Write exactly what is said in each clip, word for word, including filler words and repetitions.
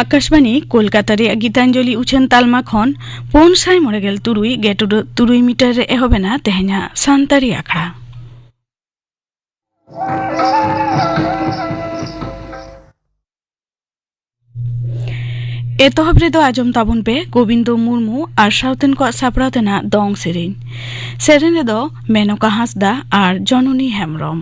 ᱟᱠᱟᱥᱵᱟᱱᱤ ᱠᱳᱞᱠᱟᱛᱟ ᱨᱮᱭᱟᱜ ᱜᱤᱛᱟᱧᱡᱚᱞᱤ ᱩᱪᱷᱟᱹᱱ ᱛᱟᱞᱢᱟ ᱠᱷᱚᱱ ᱯᱩᱱ ᱥᱟᱭ ᱢᱚᱬᱮ ᱜᱮᱞ ᱛᱩᱨᱩᱭ ᱜᱮ ᱴᱩᱰᱟᱹᱜ ᱛᱩᱨᱩᱭ ᱢᱤᱴᱟᱨ ᱨᱮ ᱮᱦᱚᱵ ᱮᱱᱟ ᱛᱮᱦᱮᱧᱟᱜ ᱥᱟᱱᱛᱟᱲᱤ ᱟᱠᱷᱲᱟ᱾ ᱮᱛᱚᱦᱚᱵ ᱨᱮᱫᱚ ᱟᱸᱡᱚᱢ ᱛᱟᱵᱚᱱ ᱯᱮ ᱜᱳᱵᱤᱱᱫᱚ ᱢᱩᱨᱢᱩ ᱟᱨ ᱥᱟᱶᱛᱮᱱ ᱠᱚᱣᱟᱜ ᱥᱟᱯᱲᱟᱣ ᱛᱮᱱᱟᱜ ᱫᱚᱝ ᱥᱮᱨᱮᱧ᱾ ᱥᱮᱨᱮᱧ ᱨᱮᱫᱚ ᱢᱮᱱᱚᱠᱟ ᱦᱟᱸᱥᱫᱟ ᱟᱨ ᱡᱚᱱᱚᱱᱤ ᱦᱮᱢᱵᱽᱨᱚᱢ᱾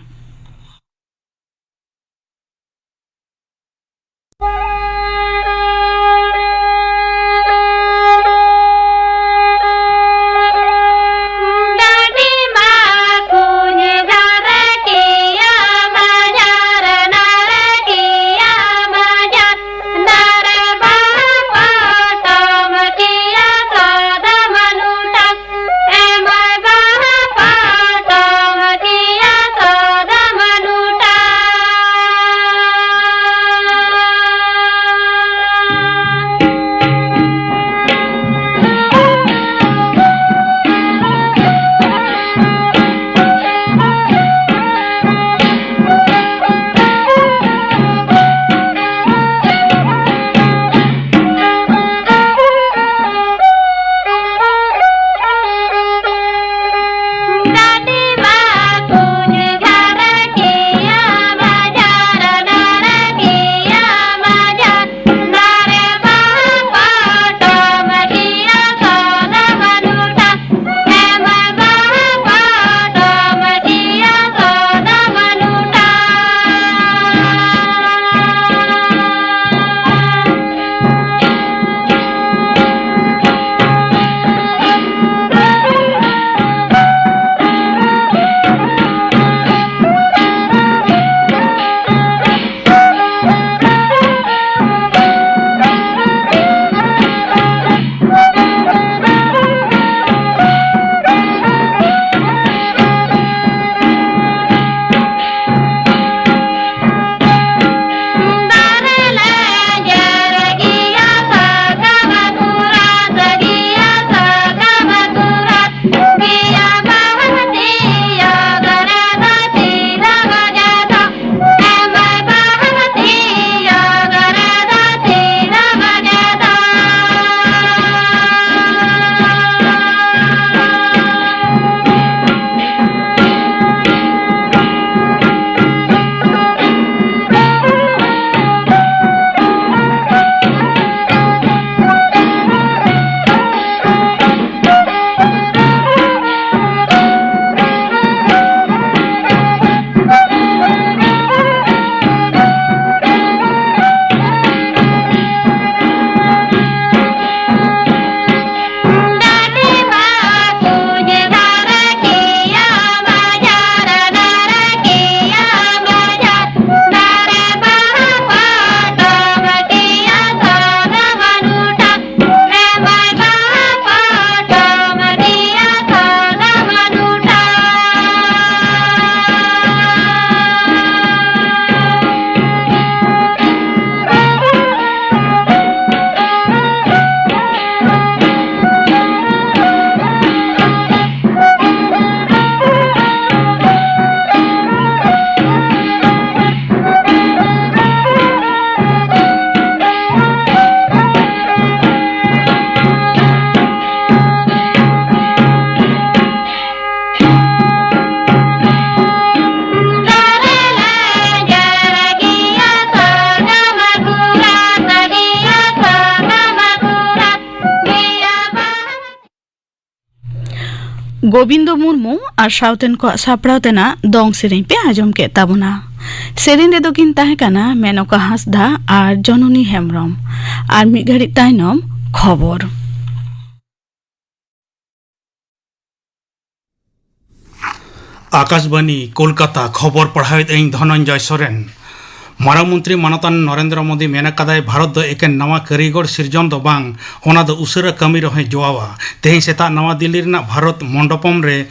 ᱜᱳᱵᱤᱱᱫᱚ ᱢᱩᱨᱢᱩ ᱟᱨ ᱥᱟᱶᱛᱮᱱ ᱠᱚᱣᱟᱜ ᱥᱟᱯᱲᱟᱣ ᱛᱮᱱᱟᱜ ᱫᱚᱝ ᱥᱮᱨᱮᱧ ᱯᱮ ᱟᱸᱡᱚᱢ ᱠᱮᱫ ᱛᱟᱵᱚᱱᱟ᱾ ᱥᱮᱨᱮᱧ ᱨᱮᱫᱚ ᱠᱤᱱ ᱛᱟᱦᱮᱸ ᱠᱟᱱᱟ ᱢᱮᱱᱚᱠᱟ ᱦᱟᱸᱥᱫᱟ ᱟᱨ ᱡᱚᱱᱚᱱᱤ ᱦᱮᱢᱵᱽᱨᱚᱢ᱾ ᱟᱨ ᱢᱤᱫ ᱜᱷᱟᱹᱲᱤᱡ ᱛᱟᱭᱱᱚᱢ ᱠᱷᱚᱵᱚᱨ᱾ ᱟᱠᱟᱥᱵᱟᱱᱤ, ᱠᱳᱞᱠᱟᱛᱟ, ᱠᱷᱚᱵᱚᱨ ᱯᱟᱲᱦᱟᱣᱮᱫ ᱟᱹᱧ ᱫᱷᱚᱱᱚᱱᱡᱚᱭ ᱥᱚᱨᱮᱱ᱾ ᱢᱟᱨᱟᱝ ᱢᱚᱱᱛᱨᱤ ᱢᱟᱱᱚᱛᱟᱱ ᱱᱚᱨᱮᱱᱫᱨᱚ ᱢᱳᱫᱤ ᱢᱮᱱ ᱟᱠᱟᱫᱟᱭ, ᱵᱷᱟᱨᱚᱛ ᱫᱚ ᱮᱠᱮᱱ ᱱᱟᱣᱟ ᱠᱟᱹᱨᱤᱜᱚᱲ ᱥᱤᱨᱡᱚᱱ ᱫᱚ ᱵᱟᱝ, ᱚᱱᱟ ᱫᱚ ᱩᱥᱟᱹᱨᱟ ᱠᱟᱹᱢᱤ ᱨᱮᱦᱚᱸᱭ ᱡᱚᱣᱟᱣᱟ᱾ ᱛᱮᱦᱮᱧ ᱥᱮᱛᱟᱜ ᱱᱟᱣᱟ ᱫᱤᱞᱞᱤ ᱨᱮᱱᱟᱜ ᱵᱷᱟᱨᱚᱛ ᱢᱚᱱᱰᱚᱯᱚᱢ ᱨᱮ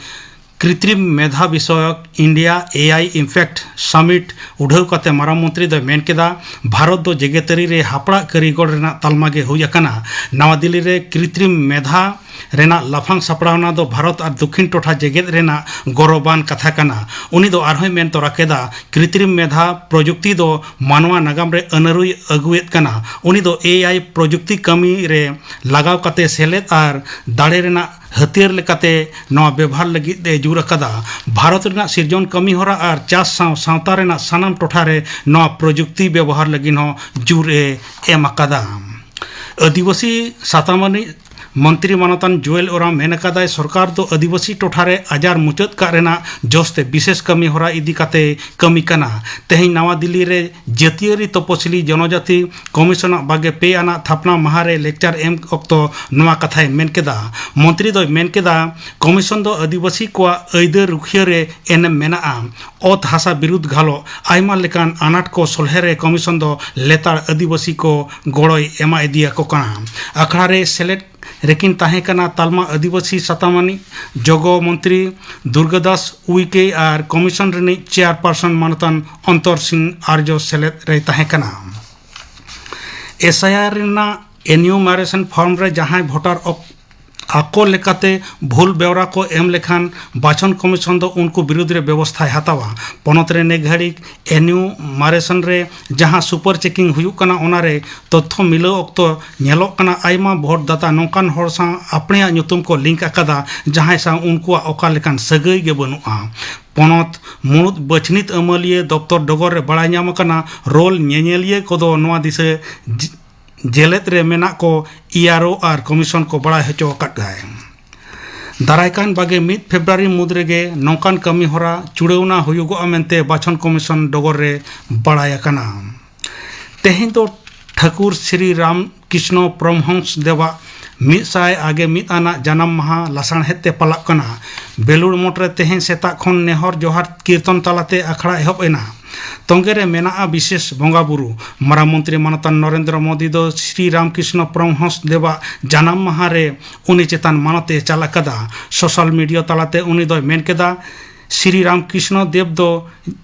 ᱠᱨᱤᱛᱨᱤᱢ ᱢᱮᱫᱷᱟ ᱵᱤᱥᱚᱭᱚᱠ ᱤᱱᱰᱤᱭᱟ ᱮ ᱟᱭ ᱤᱢᱯᱮᱠᱴ ᱥᱟᱢᱤᱴ ᱩᱰᱷᱟᱹᱣ ᱠᱟᱛᱮ ᱢᱟᱨᱟᱝ ᱢᱚᱱᱛᱨᱤ ᱫᱚᱭ ᱢᱮᱱ ᱠᱮᱫᱟ, ᱵᱷᱟᱨᱚᱛ ᱫᱚ ᱡᱮᱜᱮᱛᱟᱹᱨᱤ ᱨᱮ ᱦᱟᱯᱲᱟᱜ ᱠᱟᱹᱨᱤᱜᱚᱲ ᱨᱮᱱᱟᱜ ᱛᱟᱞᱢᱟ ᱜᱮ ᱦᱩᱭ ᱟᱠᱟᱱᱟ᱾ ᱱᱟᱣᱟ ᱫᱤᱞᱞᱤ ᱨᱮ ᱠᱨᱤᱛᱨᱤᱢ ᱢᱮᱫᱷᱟ ᱨᱮᱱᱟᱜ ᱞᱟᱯᱷᱟᱝ ᱥᱟᱯᱲᱟᱣᱱᱟ ᱫᱚ ᱵᱷᱟᱨᱚᱛ ᱟᱨ ᱫᱚᱠᱷᱤᱱ ᱴᱚᱴᱷᱟ ᱡᱮᱜᱮᱛ ᱨᱮᱱᱟᱜ ᱜᱚᱨᱚᱵᱟᱱ ᱠᱟᱛᱷᱟ ᱠᱟᱱᱟ᱾ ᱩᱱᱤ ᱫᱚ ᱟᱨᱦᱚᱸᱭ ᱢᱮᱱ ᱛᱚᱨᱟ ᱠᱮᱫᱟ, ᱠᱨᱤᱛᱨᱤᱢ ᱢᱮᱫᱷᱟ ᱯᱨᱚᱡᱩᱠᱛᱤ ᱫᱚ ᱢᱟᱱᱣᱟ ᱱᱟᱜᱟᱢ ᱨᱮ ᱟᱹᱱᱟᱹᱨᱩᱭ ᱟᱹᱜᱩᱭᱮᱫ ᱠᱟᱱᱟ᱾ ᱩᱱᱤ ᱫᱚ ᱮ ᱟᱭ ᱯᱨᱚᱡᱩᱠᱛᱤ ᱠᱟᱹᱢᱤ ᱨᱮ ᱞᱟᱜᱟᱣ ᱠᱟᱛᱮ ᱥᱮᱞᱮᱫ ᱟᱨ ᱫᱟᱲᱮ ᱨᱮᱱᱟᱜ ᱦᱟᱹᱛᱭᱟᱹᱨ ᱞᱮᱠᱟᱛᱮ ᱱᱚᱣᱟ ᱵᱮᱵᱷᱟᱨ ᱞᱟᱹᱜᱤᱫ ᱮ ᱡᱳᱨ ᱟᱠᱟᱫᱟ᱾ ᱵᱷᱟᱨᱚᱛ ᱨᱮᱱᱟᱜ ᱥᱤᱨᱡᱚᱱ ᱠᱟᱹᱢᱤ ᱦᱚᱨᱟ ᱟᱨ ᱪᱟᱥ ᱥᱟᱶ ᱥᱟᱶᱛᱟ ᱨᱮᱱᱟᱜ ᱥᱟᱱᱟᱢ ᱴᱚᱴᱷᱟ ᱨᱮ ᱱᱚᱣᱟ ᱯᱨᱚᱡᱩᱠᱛᱤ ᱵᱮᱵᱚᱦᱟᱨ ᱞᱟᱹᱜᱤᱫ ᱦᱚᱸ ᱡᱳᱨ ᱮ ᱮᱢ ᱟᱠᱟᱫᱟ᱾ ᱟᱹᱫᱤᱵᱟᱹᱥᱤ ᱥᱟᱛᱟᱢ ᱟᱹᱱᱤᱡ ᱢᱚᱱᱛᱨᱤ ᱢᱟᱱᱚᱛᱟᱱ ᱡᱩᱭᱮᱞ ᱳᱨᱟᱢ ᱢᱮᱱ ᱟᱠᱟᱫᱟᱭ, ᱥᱚᱨᱠᱟᱨ ᱫᱚ ᱟᱹᱫᱤᱵᱟᱹᱥᱤ ᱴᱚᱴᱷᱟ ᱨᱮ ᱟᱡᱟᱨ ᱢᱩᱪᱟᱹᱫ ᱠᱟᱜ ᱨᱮᱱᱟᱜ ᱡᱚᱥ ᱛᱮ ᱵᱤᱥᱮᱥ ᱠᱟᱹᱢᱤ ᱦᱚᱨᱟ ᱤᱫᱤ ᱠᱟᱛᱮ ᱠᱟᱹᱢᱤ ᱠᱟᱱᱟ᱾ ᱛᱮᱦᱮᱧ ᱱᱟᱣᱟ ᱫᱤᱞᱞᱤ ᱨᱮ ᱡᱟᱹᱛᱤᱭᱟᱹᱨᱤ ᱛᱚᱯᱚᱥᱤᱞᱤ ᱡᱚᱱᱚᱡᱟᱹᱛᱤ ᱠᱚᱢᱤᱥᱚᱱᱟᱜ ᱵᱟᱜᱮ ᱯᱮ ᱟᱱᱟᱜ ᱛᱷᱟᱯᱱᱟ ᱢᱟᱦᱟ ᱨᱮ ᱞᱮᱠᱪᱟᱨ ᱮᱢ ᱚᱠᱛᱚ ᱱᱚᱣᱟ ᱠᱟᱛᱷᱟᱭ ᱢᱮᱱ ᱠᱮᱫᱟ᱾ ᱢᱚᱱᱛᱨᱤ ᱫᱚᱭ ᱢᱮᱱ ᱠᱮᱫᱟ, ᱠᱚᱢᱤᱥᱚᱱ ᱫᱚ ᱟᱹᱫᱤᱵᱟᱹᱥᱤ ᱠᱚᱣᱟᱜ ᱟᱹᱭᱫᱟᱹᱨ ᱨᱩᱠᱷᱤᱭᱟᱹ ᱨᱮ ᱮᱱᱮᱢ ᱢᱮᱱᱟᱜᱼᱟ᱾ ᱚᱛ ᱦᱟᱥᱟ ᱵᱤᱨᱩᱫᱷ ᱜᱷᱟᱞᱚᱜ ᱟᱭᱢᱟ ᱞᱮᱠᱟᱱ ᱟᱱᱟᱴ ᱠᱚ ᱥᱚᱞᱦᱮ ᱨᱮ ᱠᱚᱢᱤᱥᱚᱱ ᱫᱚ ᱞᱮᱛᱟᱲ ᱟᱹᱫᱤᱵᱟᱹᱥᱤ ᱠᱚ ᱜᱚᱲᱚᱭ ᱮᱢᱟ ᱤᱫᱤᱭᱟᱠᱚ ᱠᱟᱱᱟ᱾ ᱟᱠᱷᱲᱟ ᱨᱮ ᱥᱮᱞᱮᱫ ᱨᱮᱠᱤᱱ ᱛᱟᱦᱮᱸ ᱠᱟᱱᱟ ᱛᱟᱞᱢᱟ ᱟᱹᱫᱤᱵᱟᱹᱥᱤ ᱥᱟᱛᱟᱢ ᱟᱹᱱᱤᱡ ᱡᱚᱜᱚ ᱢᱚᱱᱛᱨᱤ ᱫᱩᱨᱜᱟᱫᱟᱥ ᱩᱭᱠᱮ ᱟᱨ ᱠᱚᱢᱤᱥᱚᱱ ᱨᱤᱱᱤᱡ ᱪᱮᱭᱟᱨᱯᱟᱨᱥᱚᱱ ᱢᱟᱱᱚᱛᱟᱱ ᱚᱱᱛᱚᱨ ᱥᱤᱝ ᱟᱨᱡᱚ ᱥᱮᱞᱮᱫ ᱨᱮᱭ ᱛᱟᱦᱮᱸ ᱠᱟᱱᱟ᱾ ᱮᱥ ᱟᱭ ᱟᱨ ᱨᱮᱱᱟᱜ ᱮᱱᱤᱭᱩᱢᱟᱨᱮᱥᱚᱱ ᱯᱷᱚᱨᱢ ᱨᱮ ᱡᱟᱦᱟᱸᱭ ᱵᱷᱳᱴᱟᱨ ᱚᱠ-, ᱟᱠᱚ ᱞᱮᱠᱟᱛᱮ ᱵᱷᱩᱞ ᱵᱮᱣᱨᱟ ᱠᱚ ᱮᱢ ᱞᱮᱠᱷᱟᱱ ᱵᱟᱪᱷᱚᱱ ᱠᱚᱢᱤᱥᱚᱱ ᱫᱚ ᱩᱱᱠᱩ ᱵᱤᱨᱩᱫᱽ ᱨᱮ ᱵᱮᱵᱚᱥᱛᱷᱟᱭ ᱦᱟᱛᱟᱣᱟ᱾ ᱯᱚᱱᱚᱛ ᱨᱮ ᱱᱮ ᱜᱷᱟᱹᱲᱤᱡ ᱮᱱᱤᱭᱩᱢᱟᱨᱮᱥᱚᱱ ᱨᱮ ᱡᱟᱦᱟᱸ ᱥᱩᱯᱟᱨ ᱪᱮᱠᱤᱝ ᱦᱩᱭᱩᱜ ᱠᱟᱱᱟ, ᱚᱱᱟ ᱨᱮ ᱛᱚᱛᱛᱷᱚ ᱢᱤᱞᱟᱹᱣ ᱚᱠᱛᱚ ᱧᱮᱞᱚᱜ ᱠᱟᱱᱟ, ᱟᱭᱢᱟ ᱵᱷᱳᱴ ᱫᱟᱛᱟ ᱱᱚᱝᱠᱟᱱ ᱦᱚᱲ ᱥᱟᱶ ᱟᱯᱲᱮᱭᱟᱜ ᱧᱩᱛᱩᱢ ᱠᱚ ᱞᱤᱝᱠ ᱟᱠᱟᱫᱟ, ᱡᱟᱦᱟᱸᱭ ᱥᱟᱶ ᱩᱱᱠᱩᱣᱟᱜ ᱚᱠᱟ ᱞᱮᱠᱟᱱ ᱥᱟᱹᱜᱟᱹᱭ ᱜᱮ ᱵᱟᱹᱱᱩᱜᱼᱟ᱾ ᱯᱚᱱᱚᱛ ᱢᱩᱬᱩᱫ ᱵᱟᱹᱪᱷᱱᱤᱛ ᱟᱹᱢᱟᱹᱞᱤᱭᱟᱹ ᱫᱚᱯᱛᱚᱨ ᱰᱚᱜᱚᱨ ᱨᱮ ᱵᱟᱲᱟᱭ ᱧᱟᱢ ᱟᱠᱟᱱᱟ, ᱨᱳᱞ ᱧᱮᱧᱮᱞᱤᱭᱟᱹ ᱠᱚᱫᱚ ᱱᱚᱣᱟ ᱫᱤᱥᱟᱹ ᱡᱮ-, ᱡᱮᱞᱮᱫ ᱨᱮ ᱢᱮᱱᱟᱜ ᱠᱚ ᱤ ᱟᱨ ᱳ ᱟᱨ ᱠᱚᱢᱤᱥᱚᱱ ᱠᱚ ᱵᱟᱲᱟᱭ ᱦᱚᱪᱚ ᱟᱠᱟᱫ ᱜᱮᱭᱟ᱾ ᱫᱟᱨᱟᱭ ᱠᱟᱱ ᱵᱟᱜᱮ ᱢᱤᱫ ᱯᱷᱮᱵᱽᱨᱩᱣᱟᱨᱤ ᱢᱩᱫᱽ ᱨᱮᱜᱮ ᱱᱚᱝᱠᱟᱱ ᱠᱟᱹᱢᱤ ᱦᱚᱨᱟ ᱪᱩᱲᱟᱹᱣᱱᱟ ᱦᱩᱭᱩᱜᱚᱜᱼᱟ ᱢᱮᱱᱛᱮ ᱵᱟᱪᱷᱚᱱ ᱠᱚᱢᱤᱥᱚᱱ ᱰᱚᱜᱚᱨ ᱨᱮ ᱵᱟᱲᱟᱭ ᱟᱠᱟᱱᱟ᱾ ᱛᱮᱦᱮᱧ ᱫᱚ ᱴᱷᱟᱹᱠᱩᱨ ᱥᱨᱤ ᱨᱟᱢ ᱠᱨᱤᱥᱱᱚ ᱯᱨᱚᱢᱦᱚᱝᱥ ᱫᱮᱵᱟᱜ ᱢᱤᱫ ᱥᱟᱭ ᱟᱜᱮ ᱢᱤᱫ ᱟᱱᱟᱜ ᱡᱟᱱᱟᱢ ᱢᱟᱦᱟ ᱞᱟᱥᱟᱬᱦᱮᱫ ᱛᱮ ᱯᱟᱞᱟᱜ ᱠᱟᱱᱟ᱾ ᱵᱮᱞᱩᱲ ᱢᱚᱴᱷ ᱨᱮ ᱛᱮᱦᱮᱧ ᱥᱮᱛᱟᱜ ᱠᱷᱚᱱ ᱱᱮᱦᱚᱨ ᱡᱚᱦᱟᱨ ᱠᱤᱨᱛᱚᱱ ᱛᱟᱞᱟᱛᱮ ᱟᱠᱷᱲᱟ ᱮᱦᱚᱵ ᱮᱱᱟ᱾ ᱛᱚᱸᱜᱮ ᱨᱮ ᱢᱮᱱᱟᱜᱼᱟ ᱵᱤᱥᱮᱥ ᱵᱚᱸᱜᱟ ᱵᱩᱨᱩ᱾ ᱢᱟᱨᱟᱝ ᱢᱚᱱᱛᱨᱤ ᱢᱟᱱᱚᱛᱟᱱ ᱱᱚᱨᱮᱱᱫᱨᱚ ᱢᱳᱫᱤ ᱫᱚ ᱥᱨᱤ ᱨᱟᱢᱠᱨᱤᱥᱱᱚ ᱯᱨᱚᱢᱦᱚᱸᱥ ᱫᱮᱵᱟᱜ ᱡᱟᱱᱟᱢ ᱢᱟᱦᱟ ᱨᱮ ᱩᱱᱤ ᱪᱮᱛᱟᱱ ᱢᱟᱱᱚᱛ ᱮ ᱪᱟᱞ ᱟᱠᱟᱫᱟ᱾ ᱥᱳᱥᱟᱞ ᱢᱤᱰᱤᱭᱟ ᱛᱟᱞᱟᱛᱮ ᱩᱱᱤ ᱫᱚᱭ ᱢᱮᱱ ᱠᱮᱫᱟ, ᱥᱨᱤ ᱨᱟᱢᱠᱨᱤᱥᱱᱚ ᱫᱮᱵ ᱫᱚ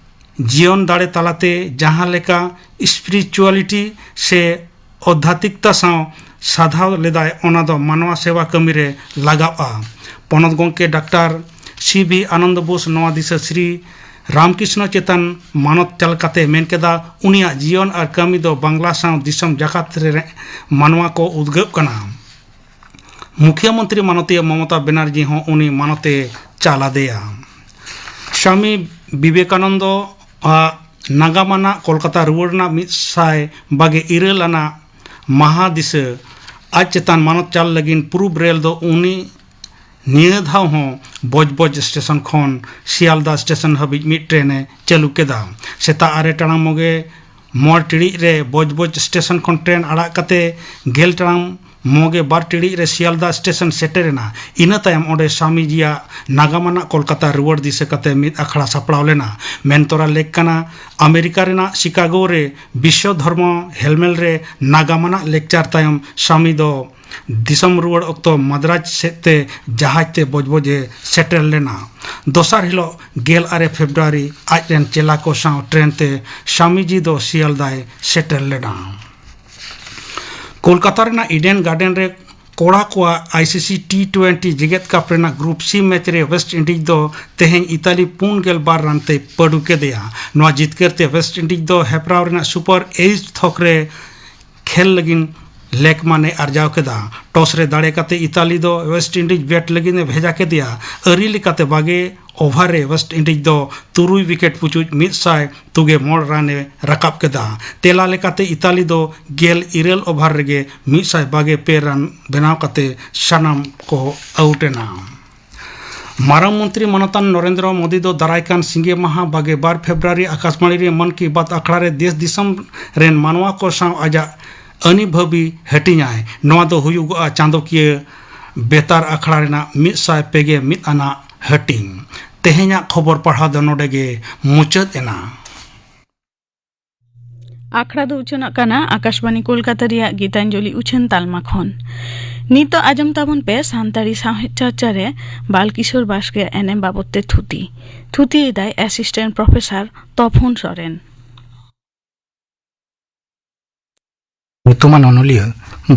ᱡᱤᱭᱚᱱ ᱫᱟᱲᱮ ᱛᱟᱞᱟᱛᱮ ᱡᱟᱦᱟᱸ ᱞᱮᱠᱟ ᱥᱯᱤᱨᱤᱪᱩᱣᱟᱞᱤᱴᱤ ᱥᱮ ᱟᱫᱷᱭᱟᱛᱢᱤᱠᱛᱟ ᱥᱟᱶ ᱥᱟᱫᱷᱟᱣ ᱞᱮᱫᱟᱭ, ᱚᱱᱟ ᱫᱚ ᱢᱟᱱᱣᱟ ᱥᱮᱵᱟ ᱠᱟᱹᱢᱤ ᱨᱮ ᱞᱟᱜᱟᱣᱜᱼᱟ᱾ ᱯᱚᱱᱚᱛ ᱜᱚᱢᱠᱮ ᱰᱟᱠᱛᱟᱨ ᱥᱤ ᱵᱷᱤ ᱟᱱᱚᱱᱫᱚ ᱵᱳᱥ ᱱᱚᱣᱟ ᱫᱤᱥᱟᱹ ᱥᱨᱤ ᱨᱟᱢᱠᱨᱤᱥᱱᱚ ᱪᱮᱛᱟᱱ ᱢᱟᱱᱚᱛ ᱪᱟᱞ ᱠᱟᱛᱮ ᱢᱮᱱ ᱠᱮᱫᱟ, ᱩᱱᱤᱭᱟᱜ ᱡᱤᱭᱚᱱ ᱟᱨ ᱠᱟᱹᱢᱤ ᱫᱚ ᱵᱟᱝᱞᱟ ᱥᱟᱶ ᱫᱤᱥᱚᱢ ᱡᱟᱠᱟᱛ ᱨᱮ ᱢᱟᱱᱣᱟ ᱠᱚ ᱩᱫᱽᱜᱟᱹᱜ ᱠᱟᱱᱟ᱾ ᱢᱩᱠᱷᱭᱟᱹ ᱢᱚᱱᱛᱨᱤ ᱢᱟᱱᱚᱛᱤᱭᱟᱹ ᱢᱚᱢᱚᱛᱟ ᱵᱮᱱᱟᱨᱡᱤ ᱦᱚᱸ ᱩᱱᱤ ᱢᱟᱱᱚᱛᱮ ᱪᱟᱞ ᱟᱫᱮᱭᱟ᱾ ᱥᱟᱢᱤ ᱵᱤᱵᱮᱠᱟᱱᱚᱱᱫᱚ ᱟᱜ ᱱᱟᱜᱟᱢ ᱟᱱᱟᱜ ᱠᱳᱞᱠᱟᱛᱟ ᱨᱩᱣᱟᱹᱲ ᱨᱮᱱᱟᱜ ᱢᱤᱫ ᱥᱟᱭ ᱵᱟᱜᱮ ᱤᱨᱟᱹᱞ ᱟᱱᱟᱜ ᱢᱟᱦᱟ ᱫᱤᱥᱟᱹ ᱟᱡ ᱪᱮᱛᱟᱱ ᱢᱟᱱᱚᱛ ᱪᱟᱞ ᱞᱟᱹᱜᱤᱫ ᱯᱩᱨᱩᱵ ᱨᱮᱞ ᱫᱚ ᱩᱱᱤ ᱱᱤᱭᱟᱹ ᱫᱷᱟᱣ ᱦᱚᱸ ᱵᱚᱡᱽᱵᱚᱡᱽ ᱥᱴᱮᱥᱚᱱ ᱠᱷᱚᱱ ᱥᱤᱭᱟᱞᱫᱟ ᱥᱴᱮᱥᱚᱱ ᱦᱟᱹᱵᱤᱡ ᱢᱤᱫ ᱴᱨᱮᱱ ᱮ ᱪᱟᱹᱞᱩ ᱠᱮᱫᱟ᱾ ᱥᱮᱛᱟᱜ ᱟᱨᱮ ᱴᱟᱲᱟᱝ ᱢᱚᱜᱮ ᱢᱚᱬᱮ ᱴᱤᱲᱤᱡ ᱨᱮ ᱵᱚᱡᱽᱵᱚᱡᱽ ᱥᱴᱮᱥᱚᱱ ᱠᱷᱚᱱ ᱴᱨᱮᱱ ᱟᱲᱟᱜ ᱠᱟᱛᱮ ᱜᱮᱞ ᱴᱟᱲᱟᱝ ᱢᱚᱜᱮ ᱵᱟᱨ ᱴᱤᱲᱤᱡ ᱨᱮ ᱥᱤᱭᱟᱞᱫᱟ ᱥᱴᱮᱥᱚᱱ ᱥᱮᱴᱮᱨ ᱮᱱᱟ᱾ ᱤᱱᱟᱹ ᱛᱟᱭᱚᱢ ᱚᱸᱰᱮ ᱥᱟᱢᱤᱡᱤᱭᱟᱜ ᱱᱟᱜᱟᱢ ᱟᱱᱟᱜ ᱠᱳᱞᱠᱟᱛᱟ ᱨᱩᱣᱟᱹᱲ ᱫᱤᱥᱟᱹ ᱠᱟᱛᱮ ᱢᱤᱫ ᱟᱠᱷᱲᱟ ᱥᱟᱯᱲᱟᱣ ᱞᱮᱱᱟ᱾ ᱢᱮᱱ ᱛᱚᱨᱟ ᱞᱮᱠ ᱠᱟᱱᱟ, ᱟᱢᱮᱨᱤᱠᱟ ᱨᱮᱱᱟᱜ ᱥᱤᱠᱟᱜᱳ ᱨᱮ ᱵᱤᱥᱥᱚ ᱫᱷᱚᱨᱢᱚ ᱦᱮᱞᱢᱮᱞ ᱨᱮ ᱱᱟᱜᱟᱢ ᱟᱱᱟᱜ ᱞᱮᱠᱪᱟᱨ ᱛᱟᱭᱚᱢ ᱥᱟᱢᱤ ᱫᱚ ᱫᱤᱥᱚᱢ ᱨᱩᱣᱟᱹᱲ ᱚᱠᱛᱚ ᱢᱟᱫᱽᱨᱟᱡᱽ ᱥᱮᱫ ᱛᱮ ᱡᱟᱦᱟᱡᱽ ᱛᱮ ᱵᱚᱡᱽᱵᱚᱡᱽ ᱮ ᱥᱮᱴᱮᱨ ᱞᱮᱱᱟ᱾ ᱫᱚᱥᱟᱨ ᱦᱤᱞᱳᱜ ᱜᱮᱞ ᱟᱨᱮ ᱯᱷᱮᱵᱽᱨᱩᱣᱟᱨᱤ ᱟᱡ ᱨᱮᱱ ᱪᱮᱞᱟ ᱠᱚ ᱥᱟᱶ ᱴᱨᱮᱱ ᱛᱮ ᱥᱟᱢᱤᱡᱤ ᱫᱚ ᱥᱤᱭᱟᱞᱫᱟᱭ ᱥᱮᱴᱮᱨ ᱞᱮᱱᱟ᱾ ᱠᱳᱞᱠᱟᱛᱟ ᱨᱮᱱᱟᱜ ᱤᱰᱮᱱ ᱜᱟᱨᱰᱮᱱ ᱨᱮ ᱠᱚᱲᱟ ᱠᱚᱣᱟᱜ ᱟᱭ ᱥᱤ ᱥᱤ ᱴᱤ ᱴᱩᱭᱮᱱᱴᱤ ᱡᱮᱜᱮᱛ ᱠᱟᱯ ᱨᱮᱱᱟᱜ ᱜᱨᱩᱯ ᱥᱤ ᱢᱮᱪ ᱨᱮ ᱣᱮᱥᱴ ᱤᱱᱰᱤᱡᱽ ᱫᱚ ᱛᱮᱦᱮᱧ ᱤᱛᱟᱞᱤ ᱯᱩᱱ ᱜᱮᱞ ᱵᱟᱨ ᱨᱟᱱ ᱛᱮᱭ ᱯᱟᱹᱰᱩ ᱠᱮᱫᱮᱭᱟ᱾ ᱱᱚᱣᱟ ᱡᱤᱛᱠᱟᱹᱨ ᱛᱮ ᱣᱮᱥᱴ ᱤᱱᱰᱤᱡᱽ ᱫᱚ ᱦᱮᱯᱨᱟᱣ ᱨᱮᱱᱟᱜ ᱥᱩᱯᱟᱨ ᱮᱭᱤᱴ ᱛᱷᱚᱠ ᱨᱮ ᱠᱷᱮᱞ ᱞᱟᱹᱜᱤᱫ ᱞᱮᱠᱢᱟᱱ ᱮ ᱟᱨᱡᱟᱣ ᱠᱮᱫᱟ᱾ ᱴᱚᱥ ᱨᱮ ᱫᱟᱲᱮ ᱠᱟᱛᱮ ᱤᱛᱟᱞᱤ ᱫᱚ ᱣᱮᱥᱴ ᱤᱱᱰᱤᱡᱽ ᱵᱮᱴ ᱞᱟᱹᱜᱤᱫ ᱮ ᱵᱷᱮᱡᱟ ᱠᱮᱫᱮᱭᱟ᱾ ᱟᱹᱨᱤ ᱞᱮᱠᱟᱛᱮ ᱵᱟᱜᱮ ᱳᱵᱷᱟᱨ ᱨᱮ ᱣᱮᱥᱴ ᱤᱱᱰᱤᱡᱽ ᱫᱚ ᱛᱩᱨᱩᱭ ᱣᱤᱠᱮᱴ ᱯᱩᱪᱩᱡ ᱢᱤᱫ ᱥᱟᱭ ᱛᱩᱜᱮ ᱢᱚᱬ ᱨᱟᱱ ᱮ ᱨᱟᱠᱟᱵ ᱠᱮᱫᱟ᱾ ᱛᱮᱞᱟ ᱞᱮᱠᱟᱛᱮ ᱤᱛᱟᱞᱤ ᱫᱚ ᱜᱮᱞ ᱤᱨᱟᱹᱞ ᱳᱵᱷᱟᱨ ᱨᱮᱜᱮ ᱢᱤᱫ ᱥᱟᱭ ᱵᱟᱜᱮ ᱯᱮ ᱨᱟᱱ ᱵᱮᱱᱟᱣ ᱠᱟᱛᱮ ᱥᱟᱱᱟᱢ ᱠᱚ ᱟᱣᱩᱴ ᱮᱱᱟ᱾ ᱢᱟᱨᱟᱝ ᱢᱚᱱᱛᱨᱤ ᱢᱟᱱᱚᱛᱟᱱ ᱱᱚᱨᱮᱱᱫᱨᱚ ᱢᱳᱫᱤ ᱫᱚ ᱫᱟᱨᱟᱭ ᱠᱟᱱ ᱥᱤᱸᱜᱮ ᱢᱟᱦᱟ ᱵᱟᱜᱮ ᱵᱟᱨ ᱯᱷᱮᱵᱽᱨᱩᱣᱟᱨᱤ ᱟᱠᱟᱥᱵᱟᱬᱤ ᱨᱮ ᱢᱚᱱ ᱠᱤ ᱵᱟᱛ ᱟᱠᱷᱲᱟ ᱨᱮ ᱫᱮᱥ ᱫᱤᱥᱚᱢ ᱨᱮᱱ ᱢᱟᱱᱣᱟ ᱠᱚ ᱥᱟᱶ ᱟᱡᱟᱜ ᱟᱹᱱᱤᱵᱷᱟᱹᱵᱤ ᱦᱟᱹᱴᱤᱧᱟᱭ᱾ ᱱᱚᱣᱟ ᱫᱚ ᱦᱩᱭᱩᱜᱚᱜᱼᱟ ᱪᱟᱸᱫᱚᱠᱤᱭᱟᱹ ᱵᱮᱛᱟᱨ ᱟᱠᱷᱲᱟ ᱨᱮᱱᱟᱜ ᱢᱤᱫ ᱥᱟᱭ ᱯᱮ ᱜᱮ ᱢᱤᱫ ᱟᱱᱟᱜ ᱦᱟᱹᱴᱤᱧ᱾ ᱛᱮᱦᱮᱧᱟᱜ ᱠᱷᱚᱵᱚᱨ ᱯᱟᱲᱦᱟᱣ ᱫᱚ ᱱᱚᱰᱮ ᱜᱮ ᱢᱩᱪᱟᱹᱫ ᱮᱱᱟ᱾ ᱟᱠᱷᱲᱟ ᱫᱚ ᱩᱪᱷᱟᱹᱱᱚᱜ ᱠᱟᱱᱟ ᱟᱠᱟᱥᱵᱟᱬᱤ ᱠᱳᱞᱠᱟᱛᱟ ᱨᱮᱭᱟᱜ ᱜᱤᱛᱟᱧᱡᱚᱞᱤ ᱩᱪᱷᱟᱹᱱ ᱛᱟᱞᱢᱟ ᱠᱷᱚᱱ᱾ ᱱᱤᱛᱚᱜ ᱟᱸᱡᱚᱢ ᱛᱟᱵᱚᱱ ᱯᱮ ᱥᱟᱱᱛᱟᱲᱤ ᱥᱟᱶᱦᱮᱫ ᱪᱚᱨᱪᱟ ᱨᱮ ᱵᱟᱞᱠᱤᱥᱳᱨ ᱵᱟᱥᱠᱮᱭᱟᱜ ᱮᱱᱮᱢ ᱵᱟᱵᱚᱛ ᱛᱮ ᱛᱷᱩᱛᱤ᱾ ᱛᱷᱩᱛᱤ ᱮᱫᱟᱭ ᱮᱥᱤᱥᱴᱮᱱᱴ ᱯᱨᱚᱯᱷᱮᱥᱚᱨ ᱛᱚᱯᱷᱩᱱ ᱥᱚᱨᱮᱱ᱾ ᱧᱩᱛᱩᱢᱟᱱ ᱚᱱᱚᱞᱤᱭᱟᱹ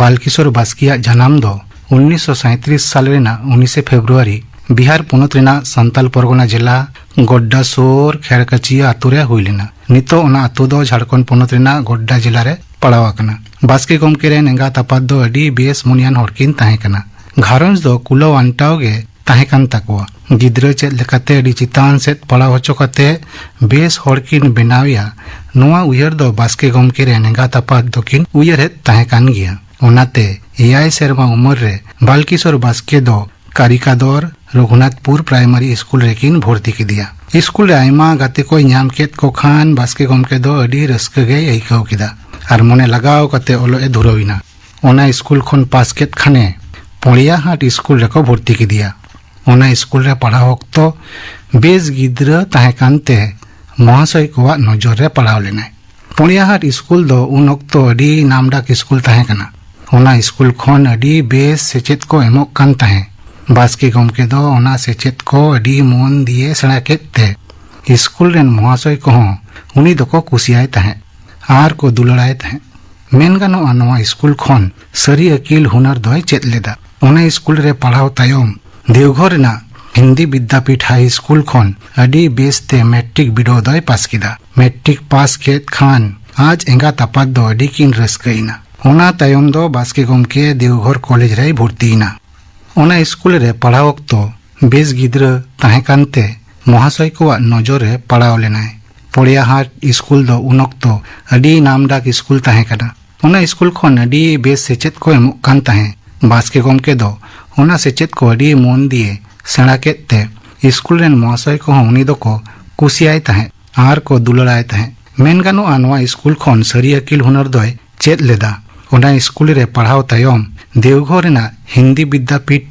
ᱵᱟᱞᱠᱤᱥᱳᱨ ᱵᱟᱥᱠᱮᱭᱟᱜ ᱡᱟᱱᱟᱢ ᱫᱚ ᱩᱱᱤᱥᱥᱚ ᱥᱟᱸᱭᱛᱨᱤᱥ ᱥᱟᱞ ᱨᱮᱱᱟᱜ ᱩᱱᱤᱥᱮ ᱯᱷᱮᱵᱽᱨᱩᱣᱟᱨᱤ ᱵᱤᱦᱟᱨ ᱯᱚᱱᱚᱛ ᱨᱮᱱᱟᱜ ᱥᱟᱱᱛᱟᱞ ᱯᱚᱨᱜᱚᱱᱟ ᱡᱮᱞᱟ ᱜᱚᱰᱰᱟ ᱥᱳᱨ ᱠᱷᱮᱲᱠᱟᱪᱤᱭᱟᱹ ᱟᱛᱳ ᱨᱮ ᱦᱩᱭ ᱞᱮᱱᱟ᱾ ᱱᱤᱛᱚᱜ ᱚᱱᱟ ᱟᱛᱳ ᱫᱚ ᱡᱷᱟᱲᱠᱷᱚᱸᱰ ᱯᱚᱱᱚᱛ ᱨᱮᱱᱟᱜ ᱜᱚᱰᱰᱟ ᱡᱮᱞᱟ ᱨᱮ ᱯᱟᱲᱟᱣ ᱟᱠᱟᱱᱟ᱾ ᱵᱟᱥᱠᱮ ᱜᱚᱢᱠᱮ ᱨᱮᱱ ᱮᱸᱜᱟᱛ ᱟᱯᱟᱛ ᱫᱚ ᱟᱹᱰᱤ ᱵᱮᱥ ᱢᱚᱱᱮᱭᱟᱱ ᱦᱚᱲ ᱠᱤᱱ ᱛᱟᱦᱮᱸ ᱠᱟᱱᱟ᱾ ᱜᱷᱟᱨᱚᱸᱡᱽ ᱫᱚ ᱠᱩᱞᱟᱹᱣ ᱟᱱᱴᱟᱣ ᱜᱮ ᱛᱟᱦᱮᱸ ᱠᱟᱱ ᱛᱟᱠᱚᱣᱟ᱾ ᱜᱤᱫᱽᱨᱟᱹ ᱪᱮᱫ ᱞᱮᱠᱟᱛᱮ ᱟᱹᱰᱤ ᱪᱮᱛᱟᱱ ᱥᱮᱫ ᱯᱟᱲᱦᱟᱣ ᱦᱚᱪᱚ ᱠᱟᱛᱮ ᱵᱮᱥ ᱦᱚᱲ ᱠᱤᱱ ᱵᱮᱱᱟᱣᱮᱭᱟ, ᱱᱚᱣᱟ ᱩᱭᱦᱟᱹᱨ ᱫᱚ ᱵᱟᱥᱠᱮ ᱜᱚᱢᱠᱮ ᱨᱮᱱ ᱮᱸᱜᱟᱛ ᱟᱯᱟᱛ ᱫᱚᱠᱤᱱ ᱩᱭᱦᱟᱹᱨᱮᱫ ᱛᱟᱦᱮᱸ ᱠᱟᱱ ᱜᱮᱭᱟ᱾ ᱚᱱᱟᱛᱮ ᱮᱭᱟᱭ ᱥᱮᱨᱢᱟ ᱩᱢᱮᱨ ᱨᱮ ᱵᱟᱞᱠᱤᱥᱳᱨ ᱵᱟᱥᱠᱮ ᱫᱚ ᱠᱟᱨᱤᱠᱟᱫᱚᱨ ᱨᱚᱜᱷᱩᱱᱟᱛᱷᱯᱩᱨ ᱯᱨᱟᱭᱢᱟᱨᱤ ᱥᱠᱩᱞ ᱨᱮᱠᱤᱱ ᱵᱷᱚᱨᱛᱤ ᱠᱮᱫᱮᱭᱟ᱾ ᱥᱠᱩᱞ ᱨᱮ ᱟᱭᱢᱟ ᱜᱟᱛᱮ ᱠᱚᱭ ᱧᱟᱢ ᱠᱮᱫ ᱠᱚ ᱠᱷᱟᱱ ᱵᱟᱥᱠᱮ ᱜᱚᱢᱠᱮ ᱫᱚ ᱟᱹᱰᱤ ᱨᱟᱹᱥᱠᱟᱹ ᱜᱮᱭ ᱟᱹᱭᱠᱟᱹᱣ ᱠᱮᱫᱟ ᱟᱨ ᱢᱚᱱᱮ ᱞᱟᱜᱟᱣ ᱠᱟᱛᱮ ᱚᱞᱚᱜ ᱮ ᱫᱷᱩᱨᱟᱹᱣ ᱮᱱᱟ᱾ ᱚᱱᱟ ᱥᱠᱩᱞ ᱠᱷᱚᱱ ᱯᱟᱥ ᱠᱮᱫ ᱠᱷᱟᱱᱮ ᱯᱚᱲᱤᱭᱟᱦᱟᱴ ᱥᱠᱩᱞ ᱨᱮᱠᱚ ᱵᱷᱚᱨᱛᱤ ᱠᱮᱫᱮᱭᱟ᱾ ᱚᱱᱟ ᱥᱠᱩᱞ ᱨᱮ ᱯᱟᱲᱦᱟᱣ ᱚᱠᱛᱚ ᱵᱮᱥ ᱜᱤᱫᱽᱨᱟᱹ ᱛᱟᱦᱮᱸ ᱠᱟᱱᱛᱮ ᱢᱚᱦᱟᱥᱚᱭ ᱠᱚᱣᱟᱜ ᱱᱚᱡᱚᱨ ᱨᱮ ᱯᱟᱲᱟᱣ ᱞᱮᱱᱟᱭ᱾ ᱯᱚᱲᱤᱭᱟᱦᱟᱴ ᱥᱠᱩᱞ ᱫᱚ ᱩᱱ ᱚᱠᱛᱚ ᱟᱹᱰᱤ ᱱᱟᱢᱰᱟᱠ ᱥᱠᱩᱞ ᱛᱟᱦᱮᱸ ᱠᱟᱱᱟ᱾ ᱚᱱᱟ ᱥᱠᱩᱞ ᱠᱷᱚᱱ ᱟᱹᱰᱤ ᱵᱮᱥ ᱥᱮᱪᱮᱫ ᱠᱚ ᱮᱢᱚᱜ ᱠᱟᱱ ᱛᱟᱦᱮᱸ᱾ ᱵᱟᱥᱠᱮ ᱜᱚᱢᱠᱮ ᱫᱚ ᱚᱱᱟ ᱥᱮᱪᱮᱫ ᱠᱚ ᱟᱹᱰᱤ ᱢᱚᱱ ᱫᱤᱭᱮ ᱥᱮᱬᱟ ᱠᱮᱫ ᱛᱮ ᱥᱠᱩᱞ ᱨᱮᱱ ᱢᱚᱦᱟᱥᱚᱭ ᱠᱚᱦᱚᱸ ᱩᱱᱤ ᱫᱚᱠᱚ ᱠᱩᱥᱤᱭᱟᱭ ᱛᱟᱦᱮᱸᱫ ᱟᱨ ᱠᱚ ᱫᱩᱞᱟᱹᱲᱟᱭ ᱛᱟᱦᱮᱸᱫ᱾ ᱢᱮᱱ ᱜᱟᱱᱚᱜᱼᱟ, ᱱᱚᱣᱟ ᱥᱠᱩᱞ ᱠᱷᱚᱱ ᱥᱟᱹᱨᱤ ᱟᱹᱠᱤᱞ ᱦᱩᱱᱟᱹᱨ ᱫᱚᱭ ᱪᱮᱫ ᱞᱮᱫᱟ᱾ ᱚᱱᱟ ᱥᱠᱩᱞ ᱨᱮ ᱯᱟᱲᱦᱟᱣ ᱛᱟᱭᱚᱢ ᱫᱮᱣᱜᱷᱚᱨ ᱨᱮᱱᱟᱜ ᱦᱤᱱᱫᱤ ᱵᱤᱫᱽᱫᱟᱯᱤᱴ ᱦᱟᱭ ᱥᱠᱩᱞ ᱠᱷᱚᱱ ᱟᱹᱰᱤ ᱵᱮᱥ ᱛᱮ ᱢᱮᱴᱨᱤᱠ ᱵᱤᱰᱟᱹᱣ ᱫᱚᱭ ᱯᱟᱥ ᱠᱮᱫᱟ᱾ ᱢᱮᱴᱨᱤᱠ ᱯᱟᱥ ᱠᱮᱫ ᱠᱷᱟᱱ ᱟᱡ ᱮᱸᱜᱟᱛ ᱟᱯᱟᱛ ᱫᱚ ᱟᱹᱰᱤ ᱠᱤᱱ ᱨᱟᱹᱥᱠᱟᱹᱭᱮᱱᱟ᱾ ᱚᱱᱟ ᱛᱟᱭᱚᱢ ᱫᱚ ᱵᱟᱥᱠᱮ ᱜᱚᱢᱠᱮ ᱫᱮᱣᱜᱷᱚᱨ ᱠᱚᱞᱮᱡᱽ ᱨᱮᱭ ᱵᱷᱚᱨᱛᱤᱭᱮᱱᱟ᱾ ᱚᱱᱟ ᱥᱠᱩᱞ ᱨᱮ ᱯᱟᱲᱦᱟᱣ ᱚᱠᱛᱚ ᱵᱮᱥ ᱜᱤᱫᱽᱨᱟᱹ ᱛᱟᱦᱮᱸ ᱠᱟᱱᱛᱮ ᱢᱚᱦᱟᱥᱚᱭ ᱠᱚᱣᱟᱜ ᱱᱚᱡᱚᱨ ᱨᱮ ᱯᱟᱲᱟᱣ ᱞᱮᱱᱟᱭ᱾ ᱯᱚᱲᱤᱭᱟᱦᱟᱴ ᱥᱠᱩᱞ ᱫᱚ ᱩᱱ ᱚᱠᱛᱚ ᱟᱹᱰᱤ ᱱᱟᱢᱰᱟᱠ ᱥᱠᱩᱞ ᱛᱟᱦᱮᱸ ᱠᱟᱱᱟ᱾ ᱚᱱᱟ ᱥᱠᱩᱞ ᱠᱷᱚᱱ ᱟᱹᱰᱤ ᱵᱮᱥ ᱥᱮᱪᱮᱫ ᱠᱚ ᱮᱢᱚᱜ ᱠᱟᱱ ᱛᱟᱦᱮᱸ᱾ ᱵᱟᱥᱠᱮ ᱜᱚᱢᱠᱮ ᱫᱚ ᱚᱱᱟ ᱥᱮᱪᱮᱫ ᱠᱚ ᱟᱹᱰᱤ ᱢᱚᱱ ᱫᱤᱭᱮ ᱥᱮᱬᱟ ᱠᱮᱫ ᱛᱮ ᱥᱠᱩᱞ ᱨᱮᱱ ᱢᱚᱦᱟᱥᱚᱭ ᱠᱚᱦᱚᱸ ᱩᱱᱤ ᱫᱚᱠᱚ ᱠᱩᱥᱤᱭᱟᱭ ᱛᱟᱦᱮᱸᱫ ᱟᱨ ᱠᱚ ᱫᱩᱞᱟᱹᱲᱟᱭ ᱛᱟᱦᱮᱸᱫ᱾ ᱢᱮᱱ ᱜᱟᱱᱚᱜᱼᱟ, ᱱᱚᱣᱟ ᱥᱠᱩᱞ ᱠᱷᱚᱱ ᱥᱟᱹᱨᱤ ᱟᱹᱠᱤᱞ ᱦᱩᱱᱟᱹᱨ ᱫᱚᱭ ᱪᱮᱫ ᱞᱮᱫᱟ᱾ ᱚᱱᱟ ᱥᱠᱩᱞ ᱨᱮ ᱯᱟᱲᱦᱟᱣ ᱛᱟᱭᱚᱢ ᱫᱮᱣᱜᱷᱚᱨ ᱨᱮᱱᱟᱜ ᱦᱤᱱᱫᱤ ᱵᱤᱫᱽᱫᱟᱯᱤᱴ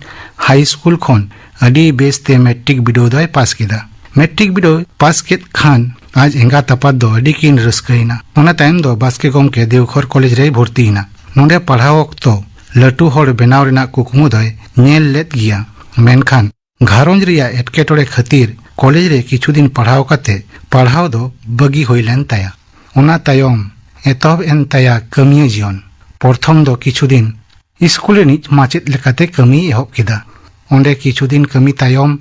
ᱦᱟᱭ ᱥᱠᱩᱞ ᱠᱷᱚᱱ ᱟᱹᱰᱤ ᱵᱮᱥ ᱛᱮ ᱢᱮᱴᱨᱤᱠ ᱵᱤᱰᱟᱹᱣ ᱫᱚᱭ ᱯᱟᱥ ᱠᱮᱫᱟ᱾ ᱢᱮᱴᱨᱤᱠ ᱵᱤᱰᱟᱹᱣ ᱯᱟᱥ ᱠᱮᱫ ᱠᱷᱟᱱ ᱟᱡ ᱮᱸᱜᱟᱛ ᱟᱯᱟᱛ ᱫᱚ ᱟᱹᱰᱤ ᱠᱤᱱ ᱨᱟᱹᱥᱠᱟᱹᱭᱮᱱᱟ᱾ ᱚᱱᱟ ᱛᱟᱭᱚᱢ ᱫᱚ ᱵᱟᱥᱠᱮ ᱜᱚᱢᱠᱮ ᱫᱮᱣᱜᱷᱚᱨ ᱠᱚᱞᱮᱡᱽ ᱨᱮᱭ ᱵᱷᱚᱨᱛᱤᱭᱮᱱᱟ᱾ ᱱᱚᱰᱮ ᱯᱟᱲᱦᱟᱣ ᱚᱠᱛᱚ ᱞᱟᱹᱴᱩ ᱦᱚᱲ ᱵᱮᱱᱟᱣ ᱨᱮᱱᱟᱜ ᱠᱩᱠᱢᱩ ᱫᱚᱭ ᱧᱮᱞ ᱞᱮᱫ ᱜᱮᱭᱟ, ᱢᱮᱱᱠᱷᱟᱱ ᱜᱷᱟᱨᱚᱸᱡᱽ ᱨᱮᱭᱟᱜ ᱮᱴᱠᱮᱴᱚᱬᱮ ᱠᱷᱟᱹᱛᱤᱨ ᱠᱚᱞᱮᱡᱽ ᱨᱮ ᱠᱤᱪᱷᱩ ᱫᱤᱱ ᱯᱟᱲᱦᱟᱣ ᱠᱟᱛᱮ ᱯᱟᱲᱦᱟᱣ ᱫᱚ ᱵᱟᱹᱜᱤ ᱦᱩᱭ ᱞᱮᱱ ᱛᱟᱭᱟ᱾ ᱚᱱᱟ ᱛᱟᱭᱚᱢ ᱮᱛᱚᱦᱚᱵ ᱮᱱ ᱛᱟᱭᱟ ᱠᱟᱹᱢᱤᱭᱟᱹ ᱡᱤᱭᱚᱱ᱾ ᱯᱨᱚᱛᱷᱚᱢ ᱫᱚ ᱠᱤᱪᱷᱩ ᱫᱤᱱ ᱥᱠᱩᱞ ᱨᱤᱱᱤᱡ ᱢᱟᱪᱮᱫ ᱞᱮᱠᱟᱛᱮ ᱠᱟᱹᱢᱤᱭ ᱮᱦᱚᱵ ᱠᱮᱫᱟ᱾ ᱚᱸᱰᱮ ᱠᱤᱪᱷᱩ ᱫᱤᱱ ᱠᱟᱹᱢᱤ ᱛᱟᱭᱚᱢ